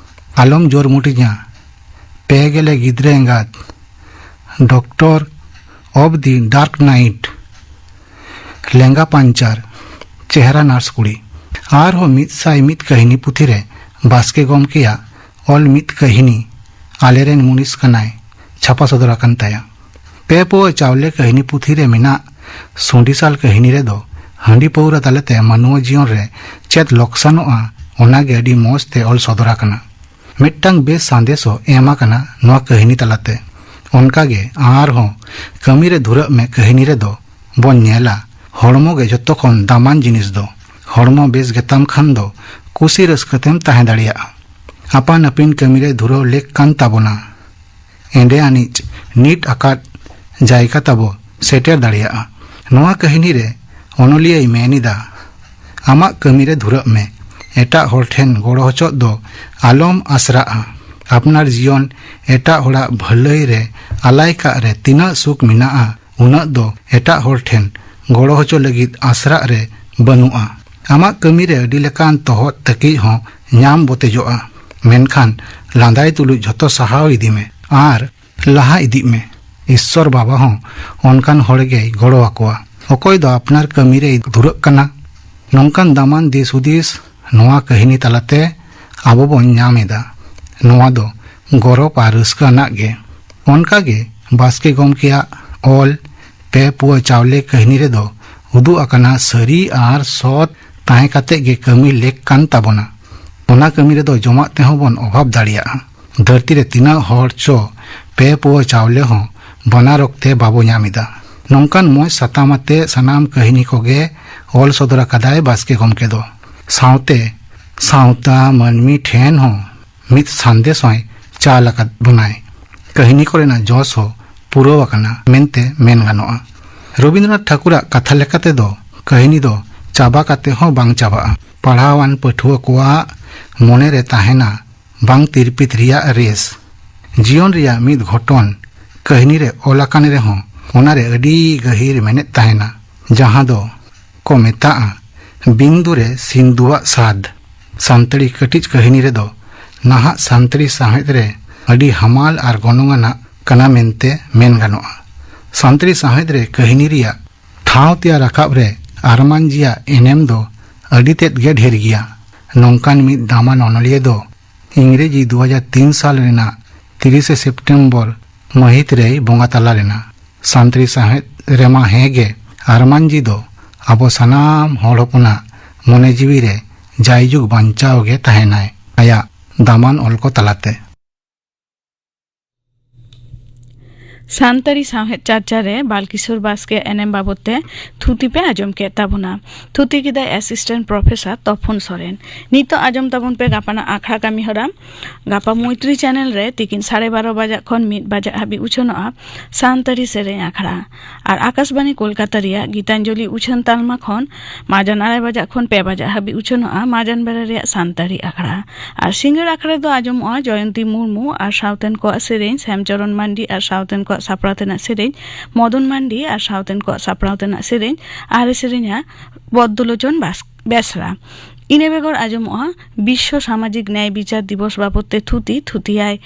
ᱟᱞᱚᱢ ᱡᱳᱨ ᱢᱩᱴᱤᱧᱟ, ᱯᱮ ᱜᱮᱞᱮ ᱜᱤᱫᱽᱨᱟᱹ ᱮᱸᱜᱟᱛ, ᱰᱚᱠᱴᱚᱨ ᱚᱵ ᱫᱤ ᱰᱟᱨᱠ ᱱᱟᱭᱤᱴ, ᱞᱮᱸᱜᱟ ᱯᱟᱧᱪᱟᱨ, ᱪᱮᱦᱨᱟ ᱱᱟᱨᱥ ᱠᱩᱲᱤ᱾ ᱟᱨᱦᱚᱸ ᱢᱤᱫ ᱥᱟᱭ ᱢᱤᱫ ᱠᱟᱹᱦᱱᱤ ᱯᱩᱛᱷᱤ ᱨᱮ ᱵᱟᱥᱠᱮ ᱜᱚᱢᱠᱮᱭᱟᱜ ᱚᱞ ᱢᱤᱫ ᱠᱟᱹᱦᱱᱤ ᱟᱞᱮᱨᱮᱱ ᱢᱩᱱᱤᱥ ᱠᱟᱱᱟᱭ ᱪᱷᱟᱯᱟ ᱥᱚᱫᱚᱨ ᱟᱠᱟᱱ ᱛᱟᱭᱟ᱾ ᱯᱮ ᱯᱩᱣᱟᱹ ᱪᱟᱣᱞᱮ ᱠᱟᱹᱦᱱᱤ ᱯᱩᱛᱷᱤ ᱨᱮ ᱢᱮᱱᱟᱜ ᱥᱩᱸᱰᱤᱥᱟᱞ ᱠᱟᱹᱦᱱᱤ ᱨᱮᱫᱚ ᱦᱟᱺᱰᱤ ᱯᱟᱹᱣᱨᱟᱹ ᱛᱟᱞᱟᱛᱮ ᱢᱟᱱᱣᱟ ᱡᱤᱭᱚᱱ ᱨᱮ ᱪᱮᱫ ᱞᱚᱠᱥᱟᱱᱚᱜᱼᱟ, ᱚᱱᱟᱜᱮ ᱟᱹᱰᱤ ᱢᱚᱸᱡᱽ ᱛᱮ ᱚᱞ ᱥᱚᱫᱚᱨ ᱟᱠᱟᱱᱟ᱾ ᱢᱤᱫᱴᱟᱝ ᱵᱮᱥ ᱥᱟᱸᱫᱮᱥ ᱦᱚᱸ ᱮᱢ ᱟᱠᱟᱱᱟ ᱱᱚᱣᱟ ᱠᱟᱹᱦᱱᱤ ᱛᱟᱞᱟᱛᱮ᱾ ᱚᱱᱠᱟᱜᱮ ᱟᱨᱦᱚᱸ ᱠᱟᱹᱢᱤᱨᱮ ᱫᱷᱩᱨᱟᱹᱜ ᱢᱮ ᱠᱟᱹᱦᱱᱤ ᱨᱮᱫᱚ ᱵᱚᱱ ᱧᱮᱞᱟ, ᱦᱚᱲᱢᱚ ᱜᱮ ᱡᱚᱛᱚ ᱠᱷᱚᱱ ᱫᱟᱢᱟᱱ ᱡᱤᱱᱤᱥ ᱫᱚ᱾ ᱦᱚᱲᱢᱚ ᱵᱮᱥ ᱜᱮᱛᱟᱢ ᱠᱷᱟᱱ ᱫᱚ ᱠᱩᱥᱤ ᱨᱟᱹᱥᱠᱟᱹ ᱛᱮᱢ ᱛᱟᱦᱮᱸ ᱫᱟᱲᱮᱭᱟᱜᱼᱟ᱾ ᱟᱯᱟᱱ ᱟᱹᱯᱤᱱ ᱠᱟᱹᱢᱤᱨᱮ ᱫᱷᱩᱨᱟᱹᱣ ᱞᱮᱠ ᱠᱟᱱ ᱛᱟᱵᱚᱱᱟ᱾ ᱮᱸᱰᱮ ᱟᱹᱱᱤᱡ ᱱᱤᱛ ᱟᱠᱟᱫ ᱡᱟᱭᱜᱟ ᱛᱟᱵᱚ ᱥᱮᱴᱮᱨ ᱫᱟᱲᱮᱭᱟᱜᱼᱟ᱾ ᱱᱚᱣᱟ ᱠᱟᱹᱦᱱᱤ ᱨᱮ ᱚᱱᱚᱞᱤᱭᱟᱹᱭ ᱢᱮᱱ ᱮᱫᱟ, ᱟᱢᱟᱜ ᱠᱟᱹᱢᱤᱨᱮ ᱫᱷᱩᱨᱟᱹᱜ ᱢᱮ, ᱮᱴᱟᱜ ᱦᱚᱲ ᱴᱷᱮᱱ ᱜᱚᱲᱚ ᱦᱚᱪᱚᱜ ᱫᱚ ᱟᱞᱚᱢ ᱟᱥᱨᱟᱜᱼᱟ᱾ ᱟᱯᱱᱟᱨ ᱡᱤᱭᱚᱱ ᱮᱴᱟᱜ ᱦᱚᱲᱟᱜ ᱵᱷᱟᱹᱞᱟᱹᱭ ᱨᱮ ᱟᱞᱟᱭ ᱠᱟᱜ ᱨᱮ ᱛᱤᱱᱟᱹᱜ ᱥᱩᱠ ᱢᱮᱱᱟᱜᱼᱟ, ᱩᱱᱟᱹᱜ ᱫᱚ ᱮᱴᱟᱜ ᱦᱚᱲ ᱴᱷᱮᱱ ᱜᱚᱲᱚ ᱦᱚᱪᱚ ᱞᱟᱹᱜᱤᱫ ᱟᱥᱨᱟᱜ ᱨᱮ ᱵᱟᱹᱱᱩᱜᱼᱟ᱾ ᱟᱢᱟᱜ ᱠᱟᱹᱢᱤᱨᱮ ᱟᱹᱰᱤ ᱞᱮᱠᱟᱱ ᱛᱚᱦᱚᱫ ᱛᱟᱹᱠᱤᱡ ᱦᱚᱸ ᱧᱟᱢ ᱵᱚᱛᱮᱡᱚᱜᱼᱟ, ᱢᱮᱱᱠᱷᱟᱱ ᱞᱟᱸᱫᱟᱭ ᱛᱩᱞᱩᱡ ᱡᱷᱚᱛᱚ ᱥᱟᱦᱟᱣ ᱤᱫᱤ ᱢᱮ ᱟᱨ ᱞᱟᱦᱟ ᱤᱫᱤᱜ ᱢᱮ᱾ ᱤᱥᱥᱚᱨ ᱵᱟᱵᱟ ᱦᱚᱸ ᱚᱱᱠᱟᱱ ᱦᱚᱲ ᱜᱮᱭ ᱜᱚᱲᱚ ᱟᱠᱚᱣᱟ᱾ ᱚᱠᱚᱭ ᱫᱚ ᱟᱯᱱᱟᱨ ᱠᱟᱹᱢᱤ ᱨᱮᱭ ᱫᱷᱩᱨᱟᱹᱜ ᱠᱟᱱᱟ᱾ ᱱᱚᱝᱠᱟᱱ ᱫᱟᱢᱟᱱ ᱫᱤᱥ ᱦᱩᱫᱤᱥ ᱱᱚᱣᱟ ᱠᱟᱹᱦᱱᱤ ᱛᱟᱞᱟᱛᱮ ᱟᱵᱚ ᱵᱚᱱ ᱧᱟᱢ ᱮᱫᱟ᱾ ᱱᱚᱣᱟ ᱫᱚ ᱜᱚᱨᱚᱵᱽ ᱟᱨ ᱨᱟᱹᱥᱠᱟᱹ ᱟᱱᱟᱜ ᱜᱮ᱾ ᱚᱱᱠᱟᱜᱮ ᱵᱟᱥᱠᱮ ᱜᱚᱢᱠᱮᱭᱟᱜ ᱚᱞ ᱯᱮ ᱯᱩᱣᱟᱹ ᱪᱟᱣᱞᱮ ᱠᱟᱹᱦᱱᱤ ᱨᱮᱫᱚ ᱩᱫᱩᱜ ᱟᱠᱟᱱᱟ, ᱥᱟᱹᱨᱤ ᱟᱨ ᱥᱚᱛ ᱛᱟᱦᱮᱸ ᱠᱟᱛᱮ ᱜᱮ ᱠᱟᱹᱢᱤ ᱞᱮᱠ ᱠᱟᱱ ᱛᱟᱵᱚᱱᱟ᱾ ᱚᱱᱟ ᱠᱟᱹᱢᱤ ᱨᱮᱫᱚ ᱡᱚᱢᱟᱜ ᱛᱮᱦᱚᱸ ᱵᱚᱱ ᱚᱵᱷᱟᱵ ᱫᱟᱲᱮᱭᱟᱜᱼᱟ᱾ ᱫᱷᱟᱹᱨᱛᱤ ᱨᱮ ᱛᱤᱱᱟᱹᱜ ᱦᱚᱲ ᱪᱚ ᱯᱮ ᱯᱩᱣᱟᱹ ᱪᱟᱣᱞᱮ ᱦᱚᱸ ᱵᱟᱱᱟᱨ ᱚᱠᱛᱮ ᱵᱟᱵᱚ ᱧᱟᱢ ᱮᱫᱟ᱾ ᱱᱚᱝᱠᱟᱱ ᱢᱚᱸᱡᱽ ᱥᱟᱛᱟᱢ ᱟᱛᱮ ᱥᱟᱱᱟᱢ ᱠᱟᱹᱦᱱᱤ ᱠᱚᱜᱮ ᱚᱞ ᱥᱚᱫᱚᱨ ᱟᱠᱟᱫᱟᱭ ᱵᱟᱥᱠᱮ ᱜᱚᱢᱠᱮ ᱫᱚ᱾ ᱥᱟᱶᱛᱮ ᱥᱟᱶᱛᱟ ᱢᱟᱹᱱᱢᱤ ᱴᱷᱮᱱ ᱦᱚᱸ ᱢᱤᱫ ᱥᱟᱸᱫᱮᱥ ᱦᱚᱸᱭ ᱪᱟᱞ ᱟᱠᱟᱫ ᱵᱚᱱᱟᱭ᱾ ᱠᱟᱹᱦᱱᱤ ᱠᱚᱨᱮᱱᱟᱜ ᱡᱚᱥ ᱦᱚᱸ ᱯᱩᱨᱟᱹᱣ ᱟᱠᱟᱱᱟ ᱢᱮᱱᱛᱮ ᱢᱮᱱ ᱜᱟᱱᱚᱜᱼᱟ᱾ ᱨᱚᱵᱤᱱᱫᱨᱚᱱᱟᱛᱷ ᱴᱷᱟᱹᱠᱩᱨᱟᱜ ᱠᱟᱛᱷᱟ ᱞᱮᱠᱟᱛᱮ ᱫᱚ ᱠᱟᱹᱦᱱᱤ ᱫᱚ ᱪᱟᱵᱟ ᱠᱟᱛᱮ ᱦᱚᱸ ᱵᱟᱝ ᱪᱟᱵᱟᱜᱼᱟ᱾ ᱯᱟᱲᱦᱟᱣᱟᱱ ᱯᱟᱹᱴᱷᱩᱣᱟᱹ ᱠᱚᱣᱟᱜ ᱢᱚᱱᱮᱨᱮ ᱛᱟᱦᱮᱱᱟ ᱵᱟᱝ ᱛᱤᱨᱯᱤᱛ ᱨᱮᱭᱟᱜ ᱨᱮᱥ᱾ ᱡᱤᱭᱚᱱ ᱨᱮᱭᱟᱜ ᱢᱤᱫ ᱜᱷᱚᱴᱚᱱ ᱠᱟᱹᱦᱱᱤ ᱨᱮ ᱚᱞ ᱟᱠᱟᱱ ᱨᱮᱦᱚᱸ ᱚᱱᱟᱨᱮ ᱟᱹᱰᱤ ᱜᱟᱹᱦᱤᱨ ᱢᱮᱱᱮᱫ ᱛᱟᱦᱮᱱᱟ, ᱡᱟᱦᱟᱸ ᱫᱚ ᱠᱚ ᱢᱮᱛᱟᱜᱼᱟ ᱵᱤᱱᱫᱩ ᱨᱮ ᱥᱤᱱᱫᱩᱣᱟᱜ ᱥᱟᱫ᱾ ᱥᱟᱱᱛᱟᱲᱤ ᱠᱟᱹᱴᱤᱡ ᱠᱟᱹᱦᱱᱤ ᱨᱮᱫᱚ ᱱᱟᱦᱟᱜ ᱥᱟᱱᱛᱟᱲᱤ ᱥᱟᱶᱦᱮᱫ ᱨᱮ ᱟᱹᱰᱤ ᱦᱟᱢᱟᱞ ᱟᱨ ᱜᱚᱱᱚᱝ ᱟᱱᱟᱜ ᱠᱟᱱᱟ ᱢᱮᱱᱛᱮ ᱢᱮᱱ ᱜᱟᱱᱚᱜᱼᱟ᱾ ᱥᱟᱱᱛᱟᱲᱤ ᱥᱟᱶᱦᱮᱫ ᱨᱮ ᱠᱟᱹᱦᱱᱤ ᱨᱮᱭᱟᱜ ᱴᱷᱟᱶ ᱛᱮᱭᱟᱨ ᱨᱟᱠᱟᱵ ᱨᱮ ᱟᱨᱢᱟᱱ ᱡᱤᱭᱟᱜ ᱮᱱᱮᱢ ᱫᱚ ᱟᱹᱰᱤ ᱛᱮᱫ ᱜᱮ ᱰᱷᱮᱨ ᱜᱮᱭᱟ᱾ ᱱᱚᱝᱠᱟᱱ ᱢᱤᱫ ᱫᱟᱢᱟᱱ ᱚᱱᱚᱞᱤᱭᱟᱹ ᱫᱚ ᱤᱝᱨᱮᱡᱤ ᱫᱩ ᱦᱟᱡᱟᱨ ᱛᱤᱱ ᱥᱟᱞ ᱨᱮᱱᱟᱜ ᱛᱤᱨᱤᱥᱮ ᱥᱮᱯᱴᱮᱢᱵᱚᱨ ᱢᱟᱹᱦᱤᱛ ᱨᱮᱭ ᱵᱚᱸᱜᱟ ᱛᱟᱞᱟ ᱞᱮᱱᱟ᱾ ᱥᱟᱱᱛᱟᱲᱤ ᱥᱟᱶᱦᱮᱫ ᱨᱮᱢᱟ ᱦᱮᱸ ᱜᱮ, ᱟᱨᱢᱟᱱ ᱡᱤ ᱫᱚ ᱟᱵᱚ ᱥᱟᱱᱟᱢ ᱦᱚᱲ ᱦᱚᱯᱚᱱᱟᱜ ᱢᱚᱱᱮ ᱡᱤᱣᱤ ᱨᱮ ᱡᱟᱭᱡᱩᱜᱽ ᱵᱟᱧᱪᱟᱣ ᱜᱮ ᱛᱟᱦᱮᱱᱟᱭ, ᱟᱭᱟᱜ ᱫᱟᱢᱟᱱ ᱚᱞ ᱠᱚ ᱛᱟᱞᱟᱛᱮ᱾ ᱥᱟᱱᱛᱟᱲᱤ ᱥᱟᱶᱦᱮᱫ ᱪᱟᱨᱪᱟ ᱨᱮ ᱵᱟᱞᱠᱤᱥᱳᱨ ᱵᱟᱥᱠᱮ ᱮᱱᱮᱢ ᱵᱟᱵᱚᱫ ᱛᱮ ᱛᱷᱩᱛᱤ ᱯᱮ ᱟᱸᱡᱚᱢ ᱠᱮᱫ ᱛᱟᱵᱚᱱᱟ᱾ ᱛᱷᱩᱛᱤ ᱠᱮᱫᱟᱭ ᱮᱥᱤᱥᱴᱮᱱᱴ ᱯᱨᱚᱯᱷᱮᱥᱚᱨ ᱛᱚᱯᱷᱚᱱ ᱥᱚᱨᱮᱱ᱾ ᱱᱤᱛᱚᱜ ᱟᱸᱡᱚᱢ ᱛᱟᱵᱚᱱ ᱯᱮ ᱜᱟᱯᱟᱱᱟᱜ ᱟᱠᱷᱲᱟ ᱠᱟᱹᱢᱤ ᱦᱚᱨᱟ᱾ ᱜᱟᱯᱟ ᱢᱚᱭᱛᱨᱤ ᱪᱮᱱᱮᱞ ᱨᱮ ᱛᱤᱠᱤᱱ ᱥᱟᱲᱮ ᱵᱟᱨᱚ ᱵᱟᱡᱟᱜ ᱠᱷᱚᱱ ᱢᱤᱫ ᱵᱟᱡᱟᱜ ᱦᱟᱹᱵᱤᱡ ᱩᱪᱷᱟᱹᱱᱚᱜᱼᱟ ᱥᱟᱱᱛᱟᱲᱤ ᱥᱮᱨᱮᱧ ᱟᱠᱷᱲᱟ᱾ ᱟᱨ ᱟᱠᱟᱥᱵᱟᱬᱤ ᱠᱳᱞᱠᱟᱛᱟ ᱨᱮᱭᱟᱜ ᱜᱤᱛᱟᱧᱡᱚᱞᱤ ᱩᱪᱷᱟᱹᱱ ᱛᱟᱞᱢᱟ ᱠᱷᱚᱱ ᱢᱟᱡᱟᱱ ᱟᱲᱟᱭ ᱵᱟᱡᱟᱜ ᱠᱷᱚᱱ ᱯᱮ ᱵᱟᱡᱟᱜ ᱦᱟᱹᱵᱤᱡ ᱩᱪᱷᱟᱹᱱᱚᱜᱼᱟ ᱢᱟᱡᱟᱱ ᱵᱮᱲᱟ ᱨᱮᱭᱟᱜ ᱥᱟᱱᱛᱟᱲᱤ ᱟᱠᱷᱲᱟ᱾ ᱟᱨ ᱥᱤᱸᱜᱟᱹᱲ ᱟᱠᱷᱲᱟ ᱨᱮᱫᱚ ᱟᱸᱡᱚᱢᱚᱜᱼᱟ ᱡᱚᱭᱚᱱᱛᱤ ᱢᱩᱨᱢᱩ ᱟᱨ ᱥᱟᱶᱛᱮᱱ ᱠᱚᱣᱟᱜ ᱥᱮᱨᱮᱧ, ᱥᱮᱢᱪᱚᱨᱚᱱ ᱢᱟᱱᱰᱤ ᱟᱨ ᱥᱟᱶᱛᱮᱱ ᱠᱚᱣᱟᱜ ᱥᱟᱯᱲᱟᱣ ᱛᱮᱱᱟᱜ ᱥᱮᱨᱮᱧ, ᱢᱚᱫᱚᱱ ᱢᱟᱱᱰᱤ ᱟᱨ ᱥᱟᱶᱛᱮᱱ ᱠᱚᱣᱟᱜ ᱥᱟᱯᱲᱟᱣ ᱛᱮᱱᱟᱜ ᱥᱮᱨᱮᱧ, ᱟᱨ ᱮ ᱥᱮᱨᱮᱧᱟ ᱵᱚᱫᱽᱫᱚᱞᱳᱪᱚᱱ ᱵᱟᱥ-, ᱵᱮᱥᱨᱟ᱾ ᱤᱱᱟᱹ ᱵᱮᱜᱚᱨ ᱟᱸᱡᱚᱢᱚᱜᱼᱟ ᱵᱤᱥᱥᱚ ᱥᱟᱢᱟᱡᱤᱠ ᱱᱭᱟᱭ ᱵᱤᱪᱟᱨ ᱫᱤᱵᱚᱥ ᱵᱟᱵᱚᱫ ᱛᱮ ᱛᱷᱩᱛᱤ, ᱛᱷᱩᱛᱤᱭᱟᱭ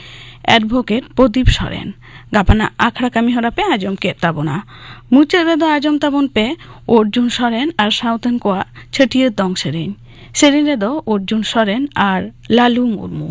ᱮᱰᱵᱷᱳᱠᱮᱴ ᱯᱨᱚᱫᱤᱯ ᱥᱚᱨᱮᱱ᱾ ᱜᱟᱯᱟᱱᱟᱜ ᱟᱠᱷᱲᱟ ᱠᱟᱹᱢᱤ ᱦᱚᱨᱟ ᱯᱮ ᱟᱸᱡᱚᱢ ᱠᱮᱫ ᱛᱟᱵᱚᱱᱟ᱾ ᱢᱩᱪᱟᱹᱫ ᱨᱮᱫᱚ ᱟᱸᱡᱚᱢ ᱛᱟᱵᱚᱱ ᱯᱮ ᱚᱨᱡᱩᱱ ᱥᱚᱨᱮᱱ ᱟᱨ ᱥᱟᱶᱛᱮᱱ ᱠᱚᱣᱟᱜ ᱪᱷᱟᱹᱴᱭᱟᱹᱨ ᱫᱚᱝ ᱥᱮᱨᱮᱧ᱾ ᱥᱮᱨᱮᱧ ᱨᱮᱫᱚ ᱚᱨᱡᱩᱱ ᱥᱚᱨᱮᱱ ᱟᱨ ᱞᱟᱞᱩ ᱢᱩᱨᱢᱩ᱾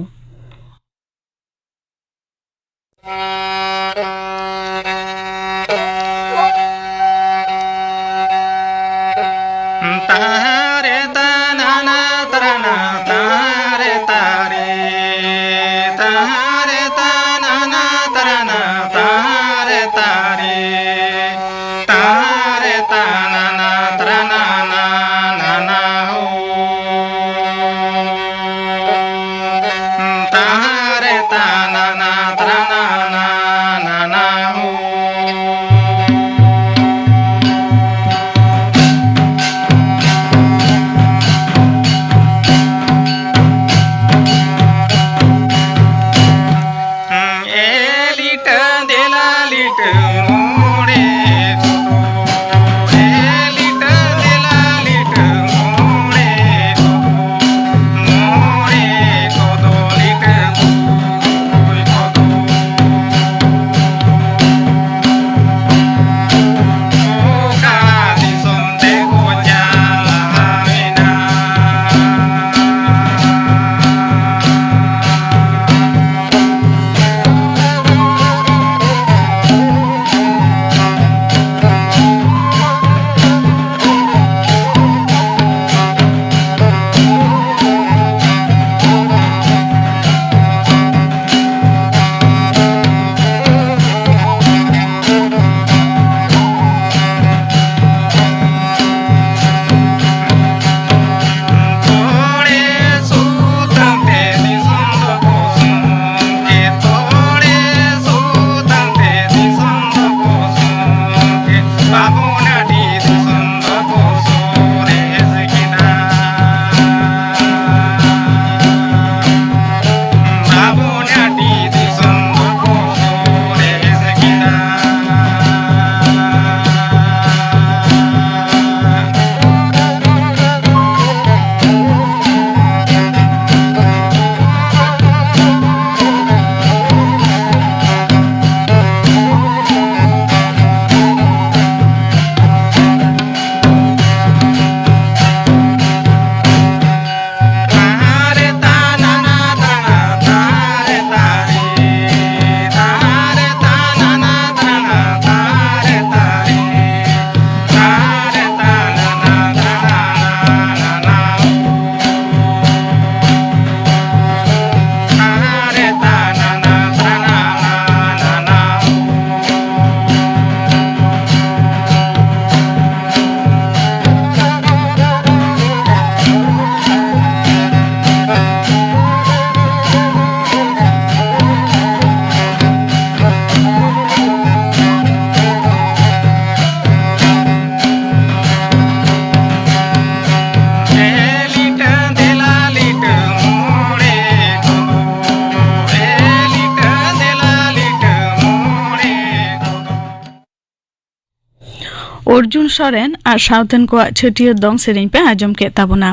ᱚᱨᱡᱩᱱ ᱥᱚᱨᱮᱱ ᱟᱨ ᱥᱟᱶᱛᱮᱱ ᱠᱚᱣᱟᱜ ᱪᱷᱟᱹᱴᱭᱟᱹᱨ ᱫᱚᱝ ᱥᱮᱨᱮᱧ ᱯᱮ ᱟᱸᱡᱚᱢ ᱠᱮᱫ ᱛᱟᱵᱚᱱᱟ᱾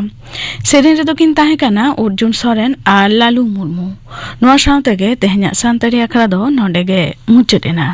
ᱥᱮᱨᱮᱧ ᱨᱮᱫᱚ ᱠᱤᱱ ᱛᱟᱦᱮᱸ ᱠᱟᱱᱟ ᱚᱨᱡᱩᱱ ᱥᱚᱨᱮᱱ ᱟᱨ ᱞᱟᱞᱩ ᱢᱩᱨᱢᱩ᱾ ᱱᱚᱣᱟ ᱥᱟᱶ ᱛᱮᱜᱮ ᱛᱮᱦᱮᱧᱟᱜ ᱥᱟᱱᱛᱟᱲᱤ ᱟᱠᱷᱲᱟ ᱫᱚ ᱱᱚᱰᱮ ᱜᱮ ᱢᱩᱪᱟᱹᱫ ᱮᱱᱟ᱾